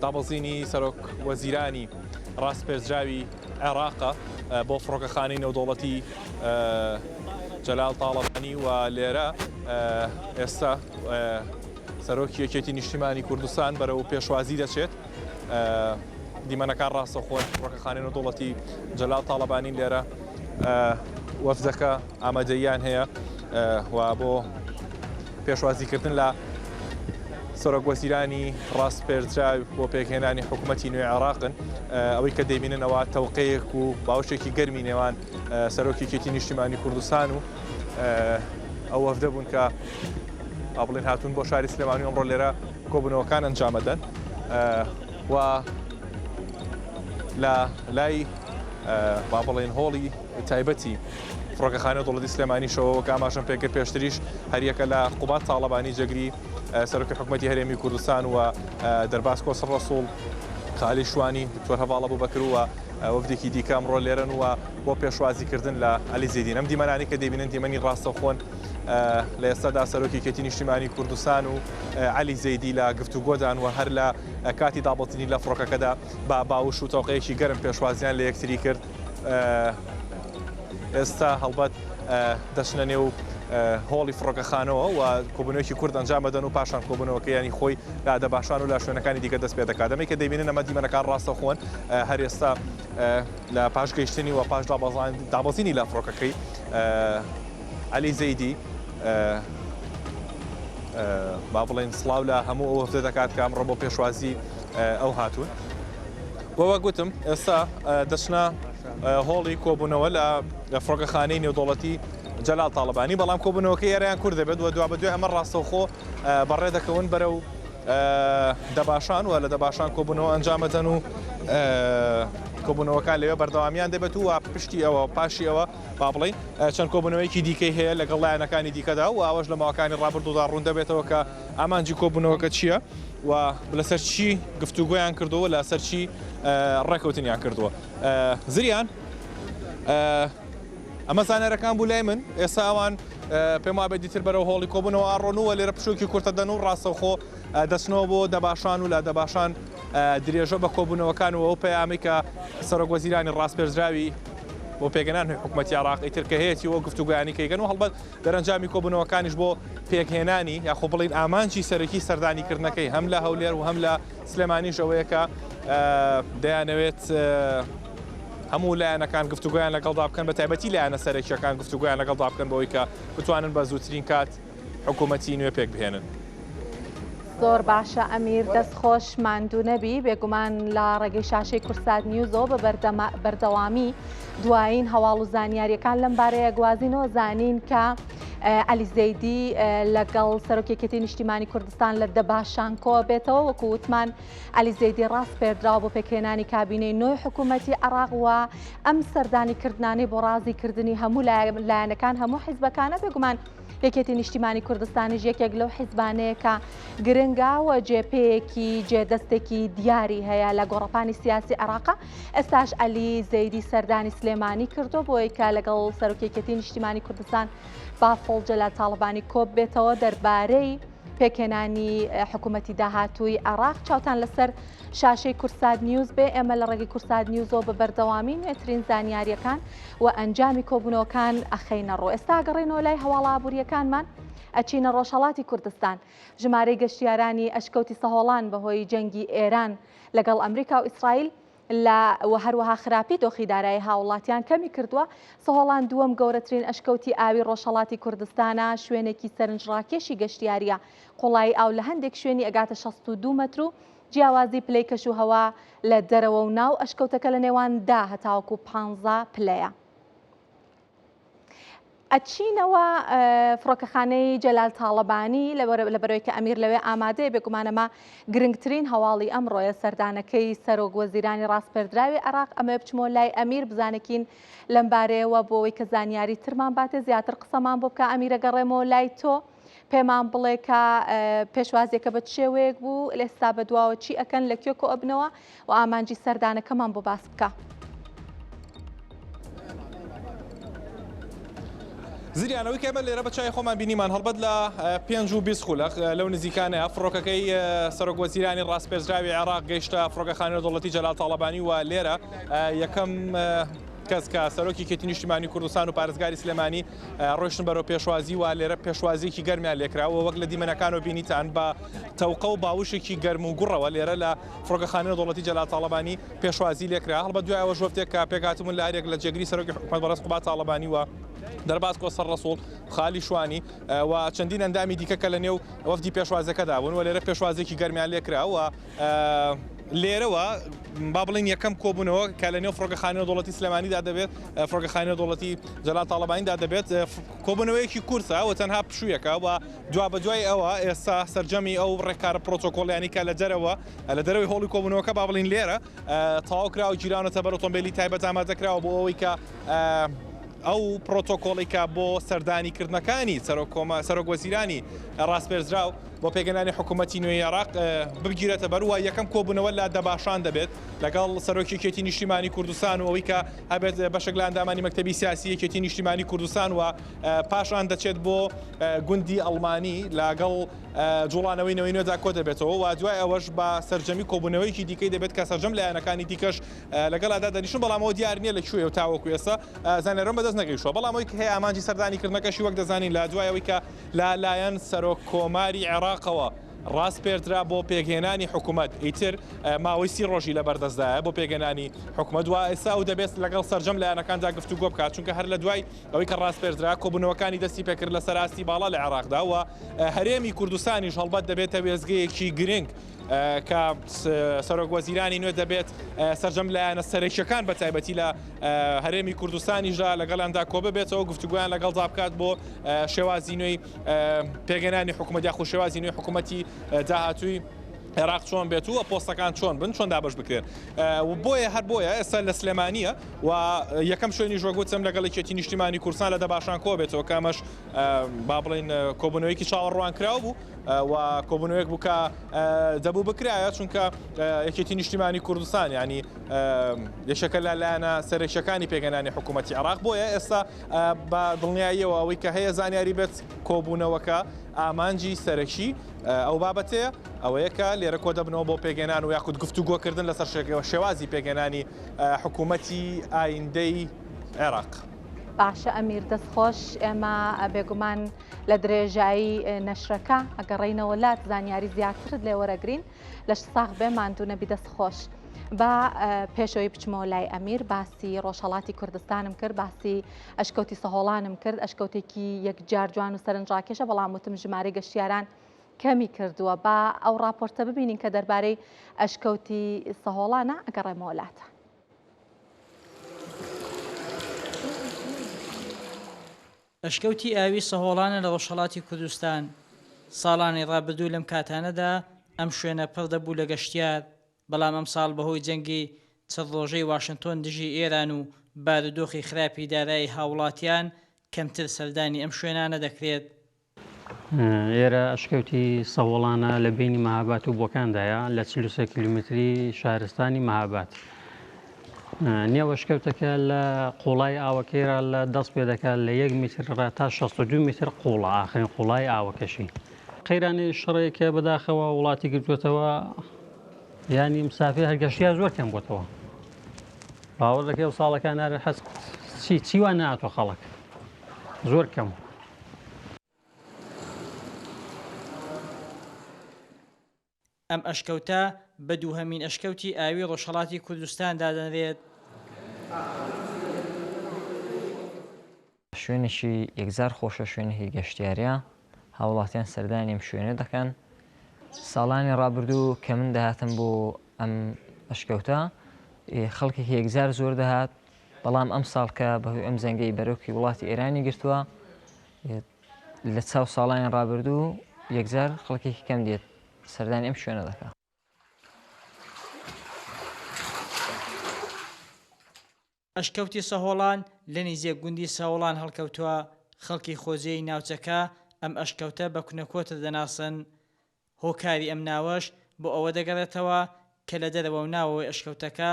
Speaker 10: دابەزینی سەرۆک وەزیرانی ڕاسپێردراوی عێراقە بۆ فڕۆکەخانەی نێودەوڵەتی جەلال تاڵەبانی و لێرە ئێستا سەرۆکی یەکێتی نیشتیمانی کوردستان بەرەو پێشوازی دەچێت. دیمەنەکان ڕاستەوخۆن فڕۆکەخانەی نێودەوڵەتی جەلال تاڵەبانی لێرە وەفدەکە ئامادەییان هەیە و بۆ پێشوازیکردن لە سەرۆک وەزیرانی ڕاسپێردراو بۆ پێکهێنانی حکوومەتی نوێ عێراقن ئەوەی کە دەیبیننەوە تەوقەیەک و باوشێکی گەرمی نێوان سەرۆکی یەکێتی نیشتیمانی کوردستان و ئەو وەفدە بوون کە با بڵێن هاتوون بۆ شاری سلێمانی ئەمڕۆ لێرە کۆبوونەوەکان ئەنجامەدەن و لە لای با بڵێن هۆڵی تایبەتی فڕۆکەخانە دەوڵەتی سلێمانیشەوە وەک ئاماژەم پێکرد پێشتریش هەریەکە لە قوباد تاڵەبانی جێگری سەرۆکی حکوومەتی هەرێمی کوردستان و دەرباز کۆسر ڕەسوڵ خالی شوانی دکتۆر هەڤاڵ ئەبوبەکر و وەفدێکی دیکە ئەمڕۆ لێرەن و بۆ پێشوازیکردن لە عەلی زەیدین. ئەم دیمەنانەی کە دەیبینن دیمەنی ڕاستەوخۆن لە ئێستادا سەرۆکی یەکێتی نیشتیمانی کوردستان و عەلی زەیدی لە گفتوگۆدان و هەر لە کاتی دابەزینی لە فڕۆکەکەدا بە باوش و تەوقەیەکی گەرم پێشوازیان لە یەکتری کرد. ئێستا هەڵبەت دەچنە نێو هۆڵی فڕۆکەخانەوە و کۆبوونەوەیەکی کورت ئەنجام ئەدەن و پاشان کۆبوونەوەکەی یانی خۆی لە دەباشان و لە شوێنەکانی دیکە دەست پێ دەکات. ئەمەی کە دەیبینن ئەمە دیمەنەکان ڕاستەوخۆن هەر ئێستا لە پاش گەیشتنی و پاش دابەزینی لە فڕۆکەکەی عەلی زەیدی با بڵێن سڵاو لە هەموو ئەو وەفدە دەکات کە ئەمڕۆ بۆ پێشوازی ئەو هاتوون. وە وەک گوتم ئێستا دەچنە هۆڵی کۆبوونەوە لە فڕۆکەخانەی نێودەوڵەتی جەلال تاڵەبانی، بەڵام کۆبوونەوەکەی ئێرەیان کورت دەبێت و دوابەدوای ئەمە ڕاستەوخۆ بەڕێ دەکەون بەرەو دەباشان و لە دەباشان کۆبوونەوە ئەنجامەدەن و کۆبوونەوەکان لەوێ بەردەوامیان دەبێت و پشتی ئەوە پاشی ئەوە با بڵێین چەند کۆبوونەوەیەکی دیکەی هەیە لەگەڵ لایەنەکانی دیکەدا و ئەوەش لە ماوەکانی ڕابردوودا ڕوون دەبێتەوە کە ئامانجی کۆبوونەوەکە چییە و لەسەر چی گفتوگۆیان کردووە لەسەر چی ڕێکەوتنیان کردووە. زریان ئەمە زانیارەکان بوو لای من ئێستا ئەوان پێم وابێت دیتر بەرەو هۆڵی کۆبوونەوە ئاڕۆن و لێرە پشوویەکی کورتە دەن و ڕاستەوخۆ دەچنەوە بۆ دەباشان و لە دەباشان درێژە بە کۆبوونەوەکان و ئەو پەیامەی کە سەرۆک وەزیرانی ڕاسپێردراوی بۆ پێکهێنانی حکوومەتی عێراق ئیتر کە هەیەتی و گفتوگۆیانی کەیگەن و هەڵبەت دەرەنجامی کۆبوونەوەکانیش بۆ پێکهێنانی یاخۆ بڵین ئامانجی سەرەکی سەردانیکردنەکەی هەم لە هەولێر و هەم لە سلێمانیش ئەوەیە کە دەیانەوێت هەموو لایەنەکان گفتوگۆیان لەگەڵدا بکەن بە تایبەتی لایەنە سەرەکییەکان گفتوگۆیان لەگەڵدا بکەن بۆ ئەوەی کە بتوانن بە زووترین کات حکوومەتی نوێ پێکبهێنن.
Speaker 1: زۆر باشە ئەمیر دەست خۆش ماندوو نەبی بێگومان لە ڕێگەی شاشەی کورسات نیوزەوە بە بەردەوامی دوایین هەواڵ و زانیاریەکان لەم بارەیە گوازینەوە زانین کە عەلی زەیدی لەگەڵ سەرۆکێکێتی نیشتیمانی کوردستان لە دەباشان کۆ بێتەوە وەکو وتمان عەلی زەیدی ڕاسپێردراوە بۆ پێکهێنانی کابینەی نوێی حکوومەتی عێراق و ئەم سەردانی کردنانەی بۆ ڕازیکردنی هەموو لایەنەکان هەموو حیزبەکانە بێگومان یەکێتی نیشتیمانی کوردستانیش یەکێک لەو حیزبانەیە کە گرنگە و جێپێیەکی جێدەستێکی دیاری هەیە لە گۆڕەپانی سیاسی عێراقا ئێستاش عەلی زەیدی سەردانی سلێمانی کردو بۆی کە لەگەڵ سەرۆک یەکێتی نیشتیمانی کوردستان بافڵ جەلال تاڵەبانی کۆب بێتەوە دەربارەی پێکهێنانی حکوومەتی داهاتووی عێراق چاوتان لەسەر شاشەی کورسات نیوز بێ ئێمە لە ڕێگەی کورسات نیوزەوە بە بەردەوامی نوێترین زانیاریەکان و ئەنجامی کۆبوونەوەکان ئەخەینە ڕوو ئێستا گەڕێنەوە لای هەواڵە ئابووریەکانمان ئەچینە ڕۆژهەڵاتی کوردستان ژمارەی گەشتیارانی ئەشکەوتی سەهۆڵان بەهۆی جەنگی ئێران لەگەڵ ئەمریکا و ئیسرائیل لە و هەروەها خراپی دۆخی دارایی هاوڵاتیان کەمی کردووە، سەهۆڵان دووەم گەورەترین ئەشکەوتی ئاوی ڕۆژهەڵاتی کوردستانە، شوێنێکی سەرنجڕاکێشی گەشتیارییە، قوڵایی ئاو لە هەندێک شوێنی ئەگاتە 62 مەتر و جیاوازی پلەی کەشوهەوا لە دەرەوە و ناو ئەشکەوتەکە لە نێوان دە هەتاوەکو پانزە پلەیە. ئەچینەوە فڕۆکەخانەی جەلال تاڵەبانی لەبەرەوەی کە ئەمیر لەوێ ئامادەیە بێگومان ئەمە گرنگترین هەواڵی ئەمڕۆیە سەردانەکەی سەرۆک وەزیرانی ڕاسپێردراوی عێراق ئەمەوێ بچمەوە لای ئەمیر بزانێکین لەمبارەیەوە بۆ ئەوەی کە زانیاری ترمان باتێ زیاتر قسەمان بۆ بکە ئەمیرە گەڕێمەوە لای تۆ پێمان بڵێ کە پێشوازیەکە بە چ شێوەیەک بوو ئێستا بە دواوە چی ئەکەن لە کوێ کۆ ئەبنەوە و ئامانجی سەردانەکەمان بۆ باس بکە.
Speaker 10: زریان ئەوەی کە ئێمە لێرە بە چاوی خۆمان بینیمان هەڵبەت لە پێنج و 20 خولەک لەو نزیکانەیە فڕۆکەکەی سەرۆک وەزیرانی ڕاسپێردراوی عێراق گەیشتە فڕۆکەخانەی نێودەوڵەتی جەلال تاڵەبانی و لێرە یەکەم کەس کە سەرۆکی یەکێتی نیشتیمانی کوردستان و پارێزگاری سلێمانی ڕۆیشتن بەرەو پێشوازی و لێرە پێشوازیەکی گەرمیان لێکرا و وەک لە دیمەنەکانەوە بینیتان بە تەوقە و باوشێکی گەرم و گوڕەوە لێرە لە فڕۆکەخانەی نێودەوڵەتی جەلال تاڵەبانی پێشوازی لێکرا هەڵبەت دوای ئەوەش وەفدێک کە پێکهاتبوون لە هەریەک لە جێگری سەرۆکی حکومەت بەڕێز قوباد تاڵەبانی و دەرباز کۆسەر ڕەسوڵ خالی شوانی و چەندین ئەندامی دیکە کە لە نێو وەفدی پێشوازەکەدا بوون و لێرە پێشوازێکی گەرمیان لێکرا و لێرەوە با بڵێین یەکەم کۆبوونەوە کە لە نێو فڕۆکەخانەی نێودەوڵەتی سلێمانیدا دەبێت فڕۆکەخانەی نێودەوڵەتی جەلال تاڵەبانیدا دەبێت کۆبوونەوەیەکی کورتە و تەنها پشوویەکە و دوابەدوای ئەوە ئێستا سەرجەمی ئەو ڕێکارە پرۆتۆکۆڵیانی کە لە دەرەوە لە دەرەوەی هۆڵی کۆبوونەوەکە با بڵین لێرە تەواو کراوە گیراونەتە بەر ئۆتۆمبیلی تایبەت ئامادەکراوە بۆ ئەوەی کە ئەو پرۆتۆکۆڵی کە بۆ سەردانی کردنەکانی سەرۆک وەزیرانی ڕاسپێردراو بۆ پێکهێنانی حکوومەتی نوێی عێراق بگیرێتە بەر و یەکەم کۆبوونەوە لە دەباشان دەبێت لەگەڵ سەرۆکی یەکێتی نیشتیمانی کوردستان و ئەوەی کە هەبێت بەشێک لە ئەندامانی مەکتەبی سیاسی یەکێتی نیشتیمانی کوردستان و پاشان دەچێت بۆ گوندی ئەڵمانی لەگەڵ جوڵانەوەی نەوەی نوێدا کۆ دەبێتەوە و دوای ئەوەش بە سەرجەمی کۆبوونەوەیەکی دیکەی دەبێت کە سەرجەم لایەنەکانی دیکەش لەگەڵدا دەنیشن بەڵام ئەوە دیار نییە لە کوێ و تاوەکو ئێستا زانیارم بەدەست نەگەیشتووە بەڵام ئەوەی کە هەیە ئامانجی سەردانی کردنەکەشی وەک دەزانین لە دوای ئەوەی کە لە لایەن سەرۆک کۆماری عێراقەوە ڕاسپێردرا بۆ پێکهێنانی حکومەت، ئیتر ماوەی سی ڕۆژی لەبەردەستدایە بۆ پێکهێنانی حکومەت و ئێستا ئەو دەبێت لەگەڵ سەرجەم لایەنەکاندا گفتوگۆ بکات، چونکە هەر لە دوای ئەوەی کە ڕاسپێردرا کۆبوونەوەکانی دەستی پێکرد لەسەر ئاستی باڵا لە عێراقدا و هەرێمی کوردستانیش هەڵبەت دەبێتە وێستگەیەکی گرنگ کە سەرۆک وەزیرانی نوێ دەبێت سەرجەم لایەنە سەرەکیەکان بە تایبەتی لە هەرێمی کوردستانیشدا لەگەڵیاندا کۆببێتەوە گفتوگۆیان لەگەڵدا بکات بۆ شێوازی نوێی پێکهێنانی حکوومەت یاخود شێوازی نوێی حکوومەتی داهاتووی عێراق چۆن بێت و پۆستەکان چۆن بن چۆن دابش بکرێن و بۆیە هەر بۆیە ئێستا لە سلێمانیە و یەکەم شوێنی ژۆگوتم لەگەڵ یەکێتی نیشتیمانی کوردستان لە دەباشان کۆ بێتەوە کە ئەمەش با بڵین کۆبوونەوەیەکی چاوەڕوانکراو بوو و کۆبوونەوەیەک بوو کە دەبوو بکرایە چونکە یەکێتی نیشتیمانی کوردستان ینی یەکێکە لە لایەنە سەرەکیەکانی پێکهێنانی حکوومەتی عێراق بۆیە ئێستا بە دڵنیاییەوە ئەوەی کە هەیە زانیاری بێت کۆبوونەوەکە ئامانجی سەرەکی ئەو بابەتەیە ئەوەیە کە لێرە کۆدەبنەوە بۆ پێکهێنان و یاخود گفتوگۆکردن لەسەر شێوازی پێکهێنانی حکوومەتی ئایندەی عێراق.
Speaker 1: باشە ئەمیر دەست خۆش ئێمە بێگومان لە درێژایی نەشرەکە ئەگەڕێینەوە لات زانیاری زیاترت لێ وەرەگرین لەش ساغ بێ ماندوو نەبی دەست خۆش. با پێشەوەی بچمەوە لای ئەمیر باسی ڕۆژهەڵاتی کوردستانم کرد باسی ئەشکەوتی سەهۆڵانم کرد ئەشکەوتێکی یەکجار جوان و سەرنجڕاکێشە بەڵام وتم ژمارەی گەشتیاران. کەمی کردووە. با ئەو ڕاپۆرتە ببینین کە دەربارەی ئەشکەوتی سەهۆڵانە، ئەگەڕێمەوە لاتان.
Speaker 11: ئەشکەوتی ئاوی سەهۆڵانە لە ڕۆژهەڵاتی کوردستان، ساڵانی ڕابردوو لەم کاتانەدا ئەم شوێنە پڕ دەبوو لە گەشتیار، بەڵام ئەمساڵ بەهۆی جەنگی چڕ ڕۆژەی واشنتۆن دژی ئێران و بارودۆخی خراپی دارایی هاوڵاتیان کەمتر سەردانی ئەم شوێنانە دەکرێت.
Speaker 12: ئێرە ئەشکەوتی سەوڵانە لە بەینی مەهابات و بۆکاندایە لە 43 کیلومتری شارستانی مەهابات. نێو ئەشکەوتەکە لە قوڵای ئاوەکەیرا لە دەست پێ دەکات لە یەک میتر ڕا تا 62 میتر قوڵە ئاخرین قوڵای ئاوەکەشی. قەیرانی شەڕێکە بەداخەوە وڵاتی گرتووەتەوە یانی مسافر هەر گەشتیار زۆر کەم بۆتەوە باوەڕ دەکەی ئەو ساڵەکان هەر حەز چی چی وا نەهاتوە خەڵک زۆر کەم.
Speaker 11: ئەم ئەشکەوتە بە دووهەمین ئەشکەوتی ئاوی ڕۆژهەڵاتی کوردستان دادەنرێت.
Speaker 13: شوێنێکی یەکجار خۆشە، شوێنێکی گەشتیارییە، هاوڵاتیان سەردانی ئەم شوێنە دەکەن. ساڵانی ڕابردوو کە من دەهاتم بۆ ئەم ئەشکەوتە خەڵکێکی یەکجار زۆر دەهات، بەڵام ئەمساڵ کە بەهۆی ئەم جەنگەی بەرۆکی وڵاتی ئێرانی گرتووە لە چاو ساڵانی ڕابردوو یەکجار خەڵکێکی کەم دێت سەردانی ئەم شوێنە دەکات.
Speaker 11: ئەشکەوتی سەهۆڵان لە نیزیک گوندی سەهۆڵان هەڵکەوتووە، خەڵکی خۆجێی ناوچەکە ئەم ئەشکەوتە بە کونەکۆتر دەناسن، هۆکاری ئەم ناوەش بۆ ئەوە دەگەڕێتەوە کە لە دەرەوە و ناوەوەی ئەشکەوتەکە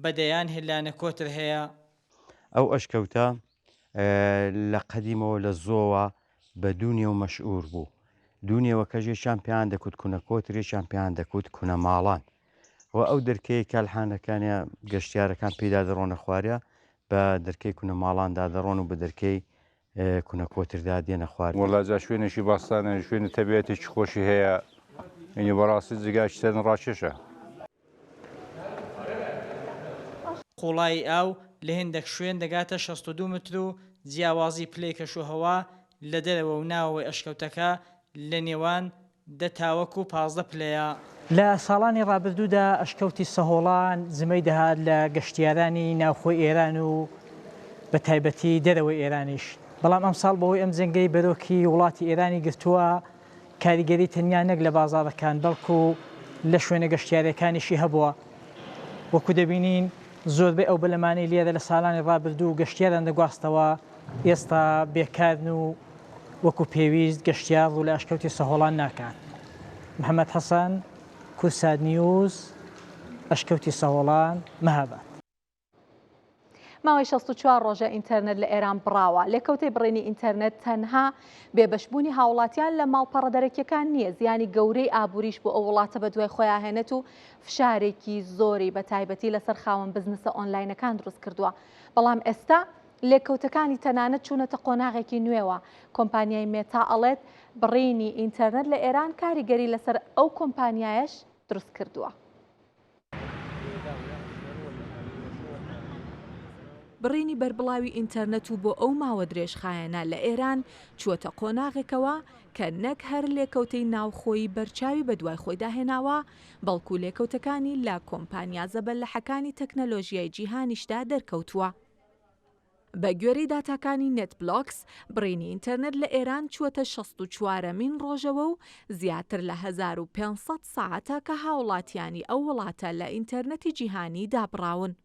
Speaker 11: بە دەیان هێلانە کۆتر هەیە.
Speaker 14: ئەو ئەشکەوتە لە قەدیمەوە لە زۆوە بە دوو نێو مەشئوور بوو. دوو نێوەکەش یەکیان پێیان دەکوت کونەکۆتر یەکیان پێیان دەکوت کونەماڵان. و ئەو دەرکەیە کالحانەکانە گەشتیارەکان پێیدا دەڕۆنە خوارە بە دەرکەی کونەماڵاندا دەڕۆن و بە دەرکەی کونەکۆتردا دێنە خوار.
Speaker 15: وەڵا جا شوێنێکی باستانە شوێنی تەبیعەتێکی خۆشی هەیە یعنی بەڕاستی جێگایەکی سەرنجڕاکێشە.
Speaker 11: قوڵایی ئاو لە هێندێک شوێن دەگاتە 62 متر و جیاوازی پلەی کەشوهەوا لە دەرەوە و ناوەوەی ئەشکەوتەکە لە نێوان دە تاوەکو 15 پلەیە. لە ساڵانی ڕابردوودا ئەشکەوتی سەهۆڵان زمەی دەهات لە گەشتیارانی ناوخۆی ئێران و بە تایبەتی دەرەوەی ئێرانیش، بەڵام ئەمساڵ بەهۆی ئەم جەنگەی بەرۆکی وڵاتی ئێرانی گرتووە کاریگەری تەنیا نەک لە بازاڕەکان بەڵکو لە شوێنە گەشتیاریەکانیشی هەبووە. وەکو دەبینین زۆربەی ئەو بەلەمانەی لێرە لە ساڵانی ڕابردوو گەشتیاران دەگواستەوە ئێستا بێکارن و وەکو پێویست گەشتیار ڕوو لە ئەشکەوتی سەهۆڵان ناکات. محەمەد حەسەن، کوردسات نیوز، ئەشکەوتی سەهۆڵان، مەهاباد.
Speaker 1: ماوەی 64 ڕۆژە ئینتەرنێت لە ئێران بڕاوە. لێکەوتەی بڕینی ئینتەرنێت تەنها بێبەشبوونی هاوڵاتیان لە ماڵپەڕە دەرەکیەکان نییە، زیانی گەورەی ئابووریش بۆ ئەو وڵاتە بەدوای خۆیان هێنێت و فشارێکی زۆری بە تایبەتی لەسەر خاوەن بزنسە ئۆنلاینەکان دروست کردووە. بەڵام ئێستا لێکەوتەکانی تەنانەت چوونەتە قۆناغێکی نوێوە. کۆمپانیای مێتا ئەڵێت بڕینی ئینتەرنێت لە ئێران کاریگەری لەسەر ئەو کۆمپانیایەش دروست کردووە. بڕینی بەربڵاوی ئینتەرنێت و بۆ ئەو ماوە درێژخایەنە لە ئێران چووەتە قۆناغێکەوە کە نەک هەر لێکەوتەی ناوخۆیی بەرچاوی بەدوای خۆیدا هێناوە، بەڵکو لێکەوتەکانی لە کۆمپانیا زەبەلەحەکانی تەکنەلۆژیای جیهانیشدا دەرکەوتووە. بە گوێرەی داتاکانی نێتبلۆکس، بڕینی ئینتەرنێت لە ئێران چووەتە 64 ەمین ڕۆژەوە و زیاتر لە 1500 سەعاتە کە هاوڵاتیانی ئەو وڵاتە لە ئینتەرنێتی جیهانی دابڕاون.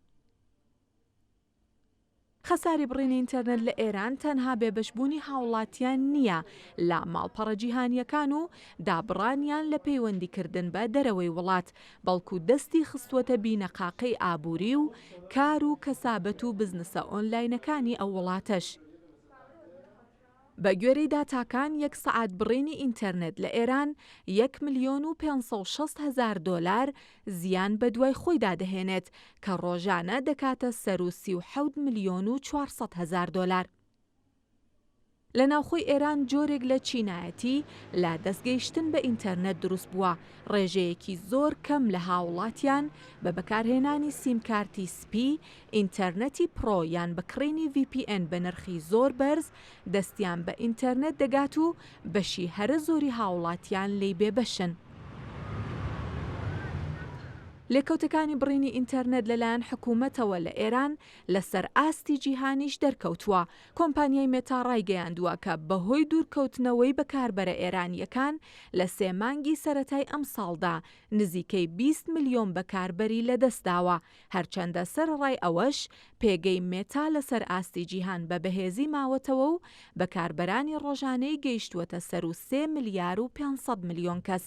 Speaker 1: خەساری بڕینی ئینتەرنێت لە ئێران تەنها بێبەشبوونی هاوڵاتیان نییە لە ماڵپەڕە جیهانییەکان و دابڕانیان لە پەیوەندیکردن بە دەرەوەی وڵات، بەڵکو دەستی خستووەتە بینەقاقەی ئابووری و کار و کەسابەت و بزنسە ئۆنلاینەکانی ئەو وڵاتەش. بە گوێرەی داتاکان یەک سەعات بڕینی ئینتەرنێت لە ئێران یەک ملیۆن و 560 هەزار دۆلار زیان بەدوای خۆیدا دەهێنێت کە ڕۆژانە دەکاتە سەروو 37 ملیۆن و 400 هەزار دۆلار. لە ناوخۆی ئێران جۆرێک لە چینایەتی لە دەستگەیشتن بە ئینتەرنێت دروست بووە، ڕێژەیەکی زۆر کەم لە هاوڵاتیان بە بەکارهێنانی سیمکارتی سپی، ئینتەرنێتی پڕۆ یان بە کڕینی VPN بە نرخی زۆر بەرز دەستیان بە ئینتەرنێت دەگات و بەشی هەرە زۆری هاوڵاتیان لێی بێبەشن. لێکەوتەکانی بڕینی ئینتەرنێت لەلایەن حکوومەتەوە لە ئێران لەسەر ئاستی جیهانیش دەرکەوتووە، کۆمپانیای مێتا ڕایگەیاندووە کە بەهۆی دوورکەوتنەوەی بەکاربەرە ئێرانییەکان لە سێ مانگی سەرەتای ئەمساڵدا نزیکەی 20 ملیۆن بەکاربەری لەدەستداوە، هەرچەندە سەرەڕای ئەوەش پێگەی مێتا لەسەر ئاستی جیهان بە بەهێزی ماوەتەوە و بەکاربەرانی ڕۆژانەی گەیشتووەتە سەروو سێ ملیار و 500 ملیۆن کەس.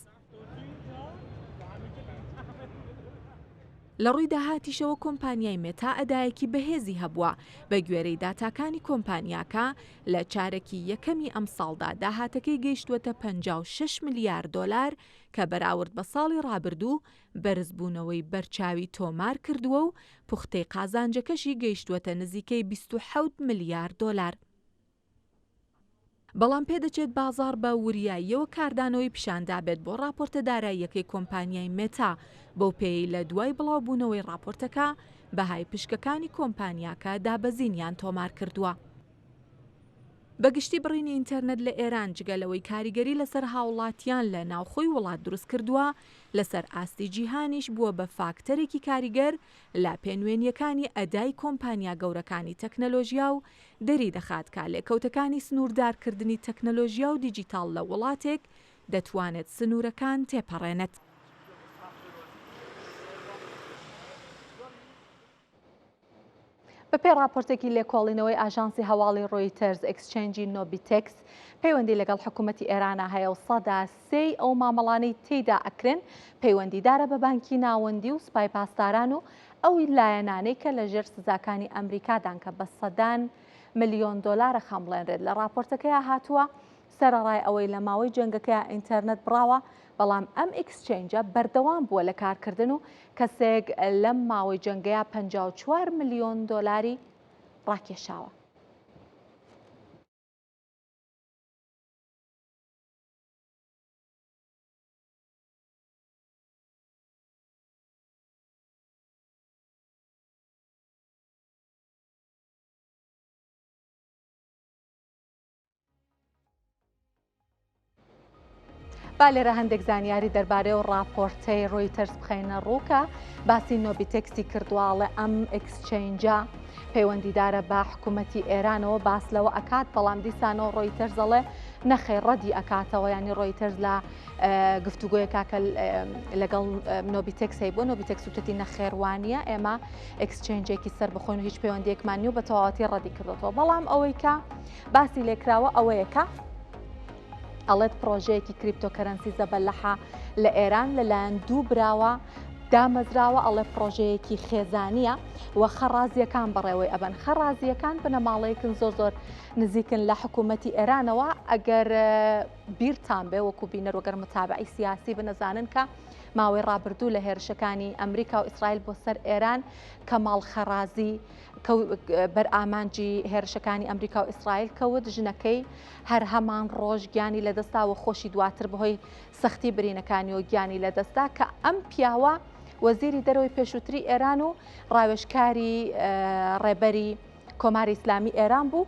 Speaker 1: لە ڕووی داهاتیشەوە کۆمپانیای مێتا ئەدایەکی بەهێزی هەبووە، بەگوێرەی داتاکانی کۆمپانیاکە لە چارەکی یەکەمی ئەمساڵدا داهاتەکەی گەیشتووەتە 56 ملیار دۆلار کە بەراورد بە ساڵی ڕابردوو بەرزبوونەوەی بەرچاوی تۆمار کردووە و پوختەی قازانجەکەشی گەیشتووەتە نزیکەی 27 ملیار دۆلار. بەڵام پێدەچێت بازاڕ بە وریاییەوە کاردانەوەی پیشاندابێت بۆ ڕاپۆرتە داراییەکەی کۆمپانیای مێتا، بەو پێیەی لە دوای بڵاوبوونەوەی ڕاپۆرتەکە بەهای پشکەکانی کۆمپانیاکە دابەزینیان تۆمارکردووە. بە گشتی بڕینی ئینتەرنێت لە ئێران جگە لەوەی کاریگەری لەسەر هاوڵاتیان لە ناوخۆی وڵات دروستکردووە، لەسەر ئاستی جیهانیش بووە بە فاکتەرێکی کاریگەر لە پێنوێنییەکانی ئەدای کۆمپانیا گەورەکانی تەکنەلۆژیا و دەریدەخات کە لێکەوتەکانی سنووردارکردنی تەکنەلۆژیا و دیجیتاڵ لە وڵاتێک دەتوانێت سنوورەکان تێپەڕێنێت. بەپێی ڕاپۆرتێکی لێکۆڵینەوەی ئاژانسی هەواڵی ڕۆیتەرز، exchange ی نۆبیتێکس پەیوەندی لەگەڵ حکوومەتی ئێرانە هەیە و سەدا سێی ئەو مامەڵانەی تێیدا ئەکرێن پەیوەندیدارە بە بانکی ناوەندی و سوپای پاسداران و ئەو لایەنانەی کە لە ژێر سزاکانی ئەمریکادان کە بە سەدان ملیۆن دۆلارە خەمڵێنرێت. لە ڕاپۆرتەکەیا هاتووە، سەرەڕای ئەوەی لە ماوەی جەنگەکەیا ئینتەرنێت بڕاوە، بەڵام ئەم exchange ە بەردەوام بووە لە کارکردن و کەسێک لەم ماوەی جەنگەیا 54 ملیۆن دۆلاری ڕاکێشاوە. با لێرە هەندێک زانیاری دەربارەی و ڕاپۆرتەی ڕۆیتەرز بخەینە ڕووکە باسی نۆبیتێکسی کردوواڵێ ئەم exchange ە پەیوەندیدارە بە حکوومەتی ئێرانەوە باس لەوە ئەکات بەڵام دیسانەوە ڕۆیتەرز ئەڵێ نەخێر ڕەدی ئەکاتەوە ینی ڕۆیتەرز لە گفتوگۆیەکا کە لەگەڵ نۆبیتێکس هەیبووە نۆبیتێکس وتەتی نەخێر وانییە ئێمە exchange ێکی سەر بخۆین و هیچ پەیوەندیەکمان نیە و بە تەواوەتی ڕەدی کردوەوە بەڵام ئەوەی کە باسی لێکراوە ئەوەیە کە ئەڵێت پرۆژەیەکی cryptocurrency زەبەلەحە لە ئێران لەلایەن دوو براوە دامەزراوە ئەڵێ پرۆژەیەکی خێزانیە و خەڕازیەکان بەڕێوەی ئەبەن خەڕازیەکان بنەماڵەیەکن زۆر زۆر نزیکن لە حکوومەتی ئێرانەوە ئەگەر بیرتان بێ وەکو بینەر وەگەر متابعی سیاسی بنەزانن کە ماوەی ڕابردوو لە هێرشەکانی ئەمریکا و ئیسرائیل بۆ سەر ئێران کەماڵ خەڕازی بەر ئامانجی هێرشەکانی ئەمریکا و ئیسرائیل کەوت ژنەکەی هەر هەمان ڕۆژ گیانی لەدەستا و خۆشی دواتر بەهۆی سەختی برینەکانی و گیانی لەدەستا کە ئەم پیاوە وەزیری دەرەوەی پێشووتری ئێران و ڕاوێژکاری ڕێبەری کۆماری ئیسلامی ئێران بوو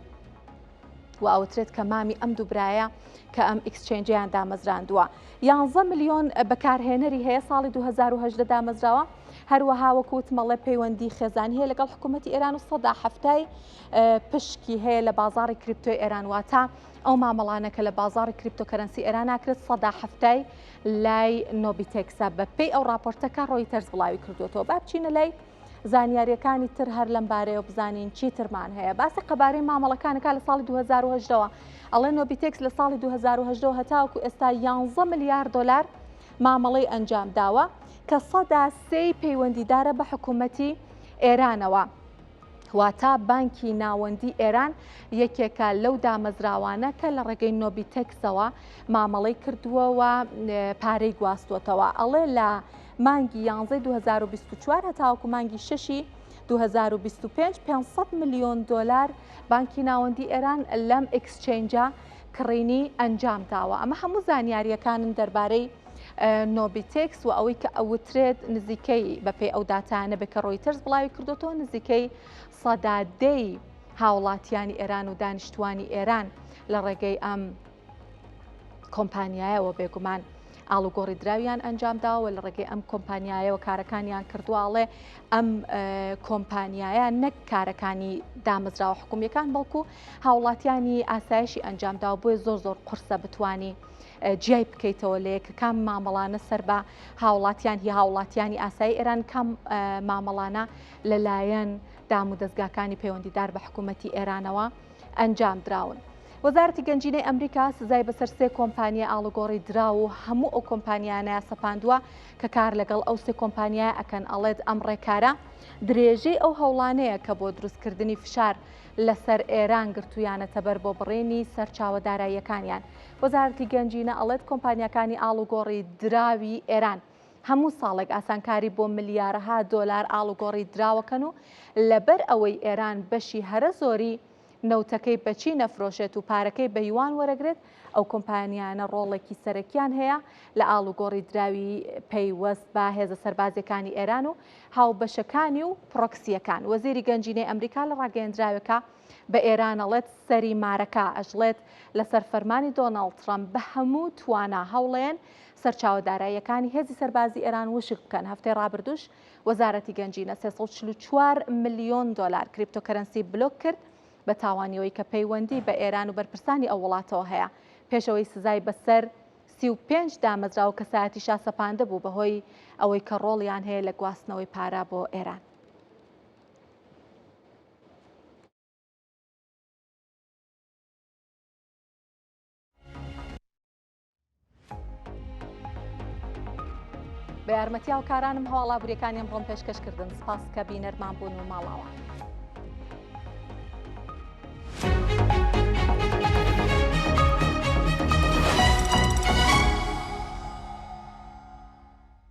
Speaker 1: و ئەوترێت کە مامی ئەم دوو برایە کە ئەم exchange یان دامەزراندووە 11 ملیۆن بەکارهێنەری هەیە ساڵی 2010 دامەزراوە هەروەها وەکو وتمەڵێ پەیوەندی خێزانی هەیە لەگەڵ حکوومەتی ئێران و سەدا هەفتای پشکی هەیە لە بازاری crypto ی ئێران واتە ئەو مامەڵانە کە لە بازاری cryptocurrency ئێران ناکرێت سەدا هەفتای لای نۆبیتێکسە بە پێی ئەو راپۆرتەکە ڕۆیتەرز بڵاوی کردوێتەوە با بچینە لای زانیاریەکانی تر هەر لەم بارەیەوە بزانین چی ترمان هەیە باسی قەبارەی مامەڵەکانەکە لە ساڵی 2010ەوە ئەڵێ نۆبیتێکس لە ساڵی 2010 هەتاوەکو ئێستا 11 ملیار دۆلار مامەڵەی ئەنجام داوە کە سەدا سێی پەیوەندیدارە بە حکوومەتی ئێرانەوە. واتە بانکی ناوەندی ئێران یەکێکە لەو دامەزراوانە کە لە ڕێگەی نۆبیتێکسەوە مامەڵەی کردووە و پارەی گواستووەتەوە. ئەڵێ لە مانگی یانزەی 2024 هەتاوەکو مانگی شەشی 2025 500 ملیۆن دۆلار بانکی ناوەندی ئێران لەم exchange ە کڕینی ئەنجام داوە. ئەمە هەموو زانیارییەکانن دەربارەی نۆبیتێکس و ئەوەی کە ئەوترێت نزیکەی بەپێی ئەو داتایانە بێت کە ڕۆیتەرز بڵاوی کردوێتەوە نزیکەی سەدا دەی هاوڵاتیانی ئێران و دانیشتوانی ئێران لە ڕێگەی ئەم کۆمپانیایەوە بێگومان ئاڵوگۆڕی دراویان ئەنجام داوە لە ڕێگەی ئەم کۆمپانیایەوە کارەکانیان کردوواڵێ ئەم کۆمپانیایە نەک کارەکانی دامەزراوە حکومیەکان بەڵکو هاوڵاتیانی ئاسایشی ئەنجامداوە بۆیە زۆر زۆر قورسە بتانی جیای بکەیتەوە لە یەک کام مامەڵانە سەر بە هاوڵاتیان هی هاوڵاتیانی ئاسایی ئێران کام مامەڵانە لەلایەن دام و دەستگاکانی پەیوەندیدار بە حکوومەتی ئێرانەوە ئەنجام دراون. وەزارەتی گەنجینەی ئەمریکا سزای بەسەر سێ کۆمپانیای ئاڵوگۆڕی دراو و هەموو ئەو کۆمپانیانە سەپاندووە کە کار لەگەڵ ئەو سێ کۆمپانیایە ئەکەن ئەڵێت ئەم ڕێکارە درێژەی ئەو هەوڵانەیە کە بۆ دروستکردنی فشار لەسەر ئێران گرتوویانەتەبەر بۆ بڕینی سەرچاوە داراییەکانیان. وەزارەتی گەنجینە ئەڵێت کۆمپانیاکانی ئاڵوگۆڕی دراوی ئێران هەموو ساڵێک ئاسانکاری بۆ ملیارەها دۆلار ئاڵوگۆڕی دراوەکەن و لەبەر ئەوەی ئێران بەشی هەرە زۆری نەوتەکەی بە چین ئەفرۆشێت و پارەکەی بە یوان وەرەگرێت، ئەو کۆمپانیایانە ڕۆڵێکی سەرەکیان هەیە لە ئاڵوگۆڕی دراوی پەیوەست بە هێزە سەربازیەکانی ئێران و هاوبەشەکانی و پرۆکسیەکان. وەزیری گەنجینەی ئەمریکا لە ڕاگەیەندراوێکا بە ئێران ئەڵێت سەری مارەکە ئەشڵێت لەسەر فەرمانی دۆناڵد ترەمپ بە هەموو توانا هەوڵێن سەرچاوە داراییەکانی هێزی سەربازی ئێران وشک بکەن. هەفتەی ڕابردووش وەزارەتی گەنجینە 344 ملیۆن دۆلار cryptocurrency بلۆک کرد بە تاوانی ئەوەی کە پەیوەندی بە ئێران و بەرپرسانی ئەو وڵاتەوە هەیە پێش ئەوەی سزای بەسەر 35 دامەزراوە و کەسایەتیشا سەپاندبوو بەهۆی ئەوەی کە ڕۆڵیان هەیە لە گواستنەوەی پارە بۆ ئێران. بە یارمەتی هاوکارانم هەواڵ ئابووریەکانی ئەمڕۆم پێشکەش کردن سپاس کە بینەرمان بوون و ماڵاوان.